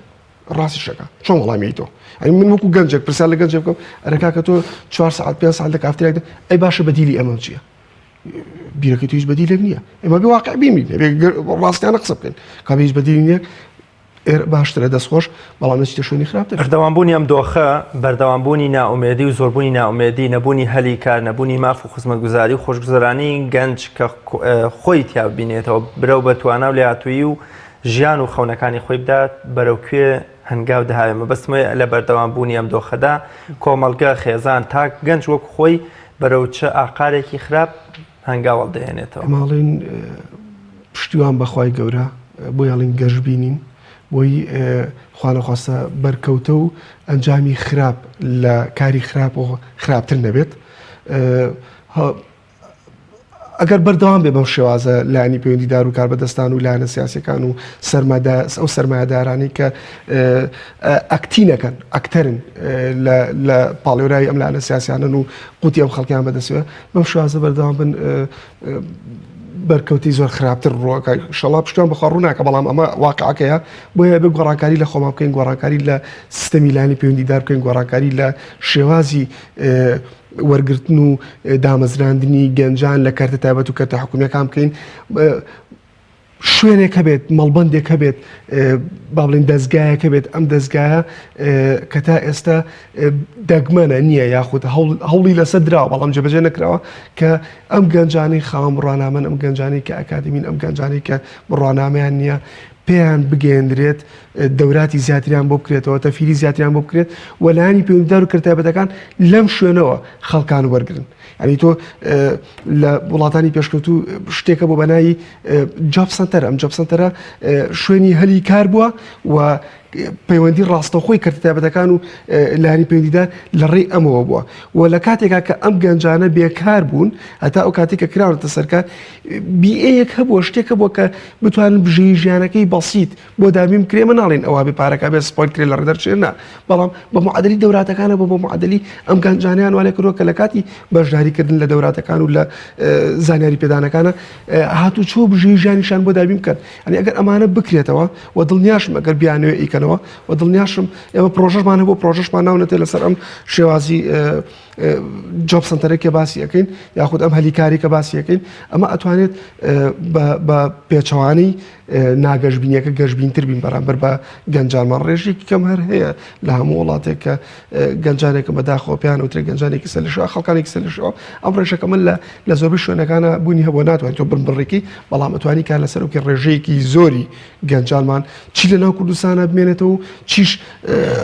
ڕاستی شەکە چۆن وەڵامی تۆ ئەی من وەکو گەنجێک پرسیار لە گەنجێک بکەم ئەرە کاکە تۆ چوار سەعات پێنج سەعات لە کافتریاکدا ئەی باشە بەدیلی ئەمە چییە بیرەکەی تو هیچ بەدیلێک نییە ئێمە بێ واقع بین ڕاستیانە قسە بکەین کابێ هیچ بەدیلی نییە باشترە دەست خۆش بەڵام نەچیتە شوێنی خراپتر. بەردەوامبوونی ئەم دۆخە، بەردەوامبوونی نائومێدی و زۆربوونی نائومێدی، نەبوونی هەلی کار، نەبوونی ماف و خزمەتگوزاری و خۆشگوزەرانی گەنج کە خۆی تیا ببینێتەوە، برەو بە توانا و لێهاتوویی و ژیان و خەونەکانی خۆی بدات، بەرەو کوێ هەنگاو دەهاوێ؟ مەبەستم ئەوەیە لە بەردەوامبوونی ئەم دۆخەدا کۆمەڵگە، خێزان، تاک، گەنج وەک خۆی بەرەو چ ئاقارێکی خراپ هەنگاو هەڵدەهێنێتەوە؟ ئێمە ئەڵێین پشتیوان بە خوای گەورە بۆی ئەڵێین گەشبینین بۆی خوانەخواستە بەرکەوتە و ئەنجامی خراپ لە کاری خراپ و خراپتر نەبێت. ئەگەر بەردەوام بێ بەم شێوازە لایەنی پەیوەندیدار و کاربەدەستان و لایەنە سیاسەکان و سەرمادە ئەو سەرمایەدارانی کە ئەکتینەکەن ئەکتەرن لە پاڵێوراوی ئەم لایەنە سیاسیانن و قوتی ئەم خەڵکیان بەدەستەوە بەم شێوازە بەردەوام بن. بەرکەوتی زۆر خراپتر ڕووەکە شەڵا پشتیان بەخوا ڕووناکە بەڵام ئەمە واقعەکەیە بۆیە بێ گۆڕانکاری لە خۆمان بکەین گۆڕانکاری لە سیستەمی لانی پەیوەندیدار بکەین گۆڕانکاری لە شێوازی وەرگرتن و دامەزراندنی گەنجان لە کەرتە تایبەت و کەرتە حکومیەکان بکەین شوێنێک هەبێت مەڵبەندێک هەبێت با بڵێین دەزگایەک هەبێت ئەم دەزگایە کە تا ئێستا دەگمەنە نییە یاخود هەوڵی لەسەر دراوە بەڵام جێبەجێ نەکراوە کە ئەم گەنجانەی خاوەن بڕوانامەن ئەم گەنجانەی کە ئەکادمین ئەم گەنجانەی کە بڕوانامەیان نییە پێیان بگەیەندرێت دەوراتی زیاتریان بۆ بکرێتەوە تەفیری زیاتریان بۆ بکرێت و لایەنی پەیوەندیدار و کەرتایبەتەکان لەم شوێنەوە خەڵکان وەرگن یعنی تۆ لە وڵاتانی پێشکەوتوو شتێکە بۆ بەناوی job center ئەم job center ە شوێنی هەلی کار بووە و پەیوەندی ڕاستەوخۆی کەرتە تایبەتەکان و لایەنی پەیوەندیدار لە ڕێی ئەمەوە بووە و لە کاتێکا کە ئەم گەنجانە بێکار بوون هەتا ئەو کاتێک کە کراونەتە سەرکار بیئەیەک هەبووە شتێک هەبووە کە بتوانن بژێوی ژیانەکەی بەسیت بۆ دابین بکرێ ئێمە ناڵێین ئەوە بێ پارەکە بێ سپۆیل کرێ لە ڕێ دەرچێ نا بەڵام بە معادلی دەوراتەکانە بۆ بۆ معادلی ئەم گەنجانیان والێ کردووە کە لە کاتی بەشداریکردن لە دەوراتەکان و لە زانیاری پێدانەکانە هاتوچۆ بژێوی ژیانیشان بۆ دابین بکەن ئەنی ئەگەر ئەمانە بکرێتەوە و دڵنیاشم ئەگەر بیانەوێ ئیکەنەوە و دڵنیاشم ئێمە پرۆژەشمان هەبوو پرۆژەشمان ناونەتێ لەسەر ئەم شێوازی job center ێک کە باسی ئەەکەین یاخود ئەم هەلیکاری کە باسی ئەەکەین ئەمە ئەتوانێت بە پێچەوانەی ناگەشبینیەکە گەشبینتر بین بەرامبەر بە گەنجانمان ڕێژێکی کەم هەر هەیە لە هەموو وڵاتێک کە گەنجانێکم بەداخەوە پێیان وترێ گەنجانێکی سەرلەشەوە خەڵکانێکی سەرلەشەوە ئەم ڕێژەکە من لە لە زۆربەی شوێنەکانە بوونی هەبووە ناتوانێت تۆ بنبڕێکی بەڵام ئەتوانی کار لەسەر بکەی ڕێژەیەکی زۆری گەنجانمان چی لە ناو کوردستانە بمێنێتەوە و چیش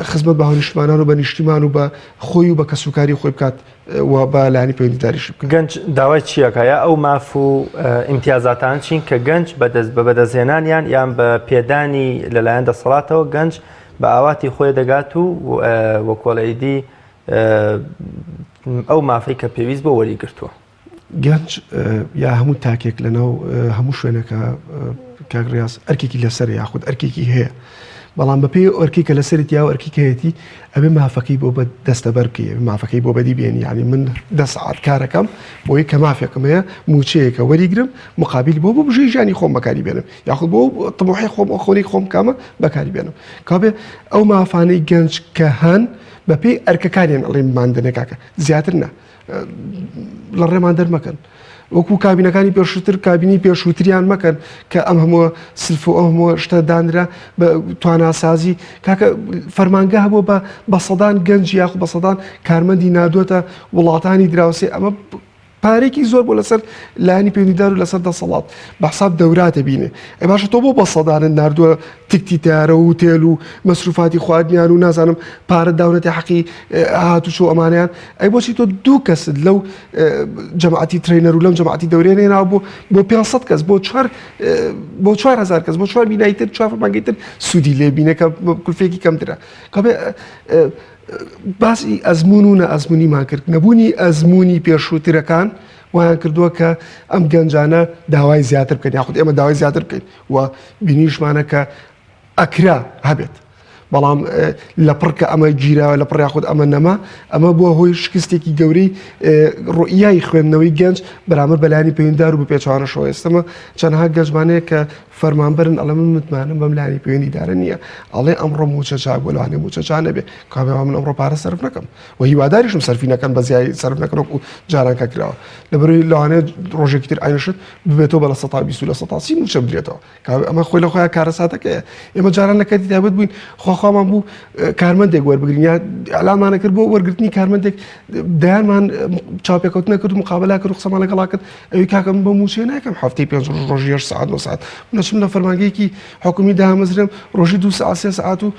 خزمەت بە هاونیشتمانان و بە نیشتیمان و بە خۆی و بە کەسوکاری خۆی بکات و بە لایەنی پەیوەندیداریشی بکات. گەنج داوای چی ئەکا یا ئەو ماف و ئیمتیازاتانە چین کە گەنج بەدەست بە بەدەستهێنانیان یان بە پێدانی لەلایەن دەسەڵاتەوە گەنج بە ئاواتی خۆی دەگات و وەکۆڵەیدی ئەو مافەی کە پێویست بۆ وەری گرتووە. گەنج یا هەموو تاکێک لەناو هەموو شوێنەکە کاک ڕاز ئەرکێکی لەسەر یاخود ئەرکێکی هەیە بەڵام بەپێی ئەرکی کە لەسەرت یا ئەرکی کەیەتی ئەبێ مافەکەی بۆ بە دەستەبەر بکەی مافەکەی بۆ بەدی بێنی یعنی من دە سەعات کارەکەم بۆی کە مافێکم هەیە موچەیەکە وەریگرم مقابل بۆ بۆ بژێوی ژیانی خۆم بەکاری بێنم یاخود بۆ تموحی خۆم ئەو خۆری خۆم کامە بەکاری بێنم کابێ ئەو مافانەی گەنج کە هەن بەپێی ئەرکەکانیان ئەڵێن ماندنێ کاکە زیاتر نا لە ڕێمان دەرمەکەن وەکو کابینەکانی پێشووتر کابینی پێشووتریان مەکەن کە ئەم هەموو سلف و ئەم هەموو شتە دانرا بە تواناسازی کاکە فەرمانگە هەبوو بە بە سەدان گەنج یاخو بە سەدان کارمەندی نادوێتە وڵاتانی دراوسێ ئەمە پارێکی زۆر بۆ لەسەر لایەنی پەیوەندیدار و لەسەر دەسەڵات بە حساب دەوراتە بینێ ئەی باشە تۆ بۆ بە سەدانت ناردووە تکتی تیارە و هوتێل و مەسروفاتی خواردنیان و نازانم پارە داونەتە حەقی هاتوچۆ ئەمانیان ئەی بۆچی تۆ دوو کەست لەو جەماعەتی trainer و لەم جەماعەتی دەورێ نێناوە بۆ بۆ 500 کەس بۆ چوار بۆ 4000 کەس بۆ چوار بینای تر چوار فەرمانگەی تر سوودی لێ بینە کە کولفێکی کەمترە کەبێ باسی ئەزمون و نەئەزمونیمان کرد نەبوونی ئەزمونی پێشووترەکان وایان کردووە کە ئەم گەنجانە داوای زیاتر بکەن یاخود ئێمە داوای زیاتر بکەین و بینیشمانە کە ئەکرا هەبێت بەڵام لە پڕ کە ئەمە گیراوە لە پڕ یاخود ئەمە نەما ئەمە بووە هۆی شکستێکی گەورەی ڕوئیای خوێندنەوەی گەنج بەرامبەر بەلانی پەیوەندار و بە پێچوانەشەوە ئێستەمە چەندها گەنجمانەیە کە فەرمانبەرن ئەڵێ من متمانەم بەم لانی پەیوەندیدارە نییە ئەڵێ ئەمڕۆ موچە چاک بووە لەوانەیە موچە چا نەبێ کابێ من ئەمڕۆ پارە سەرف نەکەم و هیواداریشم سەرفی نەکەن بە زیای سەرف نەکەن وەکو جاران کە کراوە لەبەرئەوەی لەوانەیە ڕۆژێکی تر عینشت ببێتەوە بە 120 و 130 موچە بدرێتەوە ئەمە خۆی لە خۆیان کارەساتەکەیە ئێمە جاران لە کەرتی تایبەت بووین خواخوامان بوو کارمەندێک وەربگرین یا ئەلامانە کرد بۆ وەرگرتنی کارمەندێک دەیانمان چاپێکەوتنە کرد و مقابلە کرد و قسەمان لەگەڵا کرد ئەوی کاکە من بۆ موچەیە ناکەم هەفتەی پێنج ڕۆژ ڕۆژی هەشت سەعات نۆ سەعات من ئەچم لە فەرمانگەیەکی حکومی دامەزرێم ڕۆژی دوو سەعات سێ سەعات و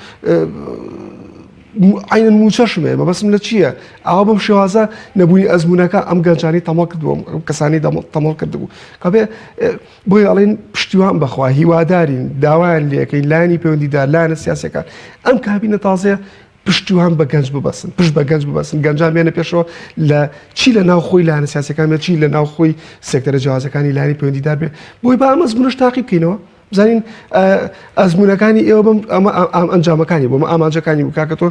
عینەن موچەشم هەیە مەبەستم لە چییە ئاوا بەم شێوازە نەبوونی ئەزمونەکە ئەم گەنجانی تەمەڵ کردبوو ئەم کەسانی تەمەڵ کردبوو کابێ بۆیە ئەڵێن پشتیوان بەخوا هیوادارین داوایان لەکەین لایەنی پەیوەندیدار لایەنە سیاسەکان ئەم کابینە تازەیە پشتیوان بە گەنج ببەسن پشت بە گەنج ببەسن گەنجان بێنە پێشەوە لە چی لە ناو خۆی لایەنە سیاسەکان بێت چی لە ناو خۆی سێکتەرە جیاوازەکانی لایەنی پەیوەندیدار بێ بۆی با ئەم ئەزموونەش تاقی بکەینەوە. بزانین ئەزمونونەکانی ئێوە بم ئەمە ئەنجامەکانی بۆمە ئامانجەکانی بوو کاکە تۆ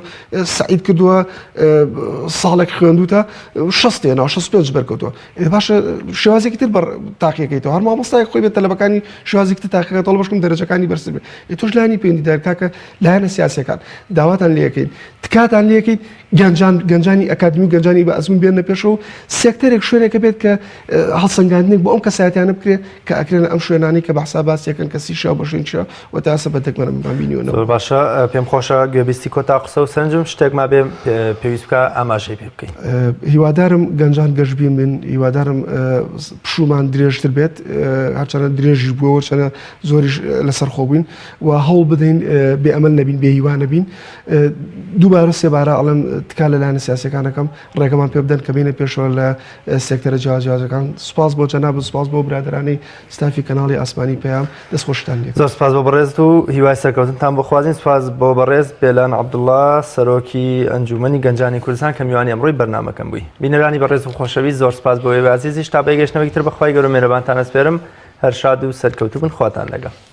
سعید کردووە ساڵێک خوێندوتە شستێ ناو 65 بەرکەوتووە باشە شێوازێکی تر بەر تاقیەکەیتەوە هەر مامۆستایەک خۆی بێت تەلەبەکانی شێوازێکی تر تاقیەکەتەوە بەشکم دەرەجەکانی بەرزتر بێت تۆش لایەنی پەیوەندیدار کاکە لایەنە سیاسیەکان داواتان لێکەین تکاتان لێکەین گەنجان گەنجانی ئەکادمی و گەنجانی بە ئەزمون بێنە پێشەوە سێکتەرێک شوێنێکە بێت کە هەڵسەنگاندنێک بۆ ئەم کەسایەتیانە بکرێت کە ئەکرێن ئەم شوێنانەی کە بە حساب باسیەکەن کە سیشیا بە شوێن چیا و تا ئێستا بە دەگمەنە منمان بینیوە زۆر باشە پێم خۆشە گوێبیستی کۆتا قسە و سەرنجم شتێک مابێ پێویست بکە ئاماژەی پێ بکەین. هیوادارم گەنجان گەشبین بن هیوادارم پشوومان درێژتر بێت هەرچەنە درێژیش بووە وەرچەنە زۆریش لەسەر خۆ بووین و هەوڵ بدەین بێ ئەمەل نەبین بێ هیوا نەبین دووبارە سێبارە ئەڵێم تکا لە لایەنە سیاسەکانەکەم ڕێگەمان پێ بدەن کە بینە پێشەوە لە سێکتەرە جیاجیازەکان سوپاس بۆ جەناب و سوپاس بۆ برادرانی ستافی کەناڵی ئاسمانی پەیام دەستخۆشتان لێ زۆر سپاس بۆ بەڕێزت و هیوای سەرکەوتنتان بخوازین سپاس بۆ بەڕێز بێلان عەبدوڵڵا سەرۆکی ئەنجومەنی گەنجانی کوردستان کە میوانی ئەمڕۆی بەرنامەکەم بووی بینەرانی بەڕێز و خۆشەویست زۆر سپاس بۆ ئێوە ئازیزیش تا بەگەشتنەوەی تر بەخوای گەورە مێرەبانتان ئەسپێرم هەر شاد و سەرکەوتوو بن خواتان لەگەڵ.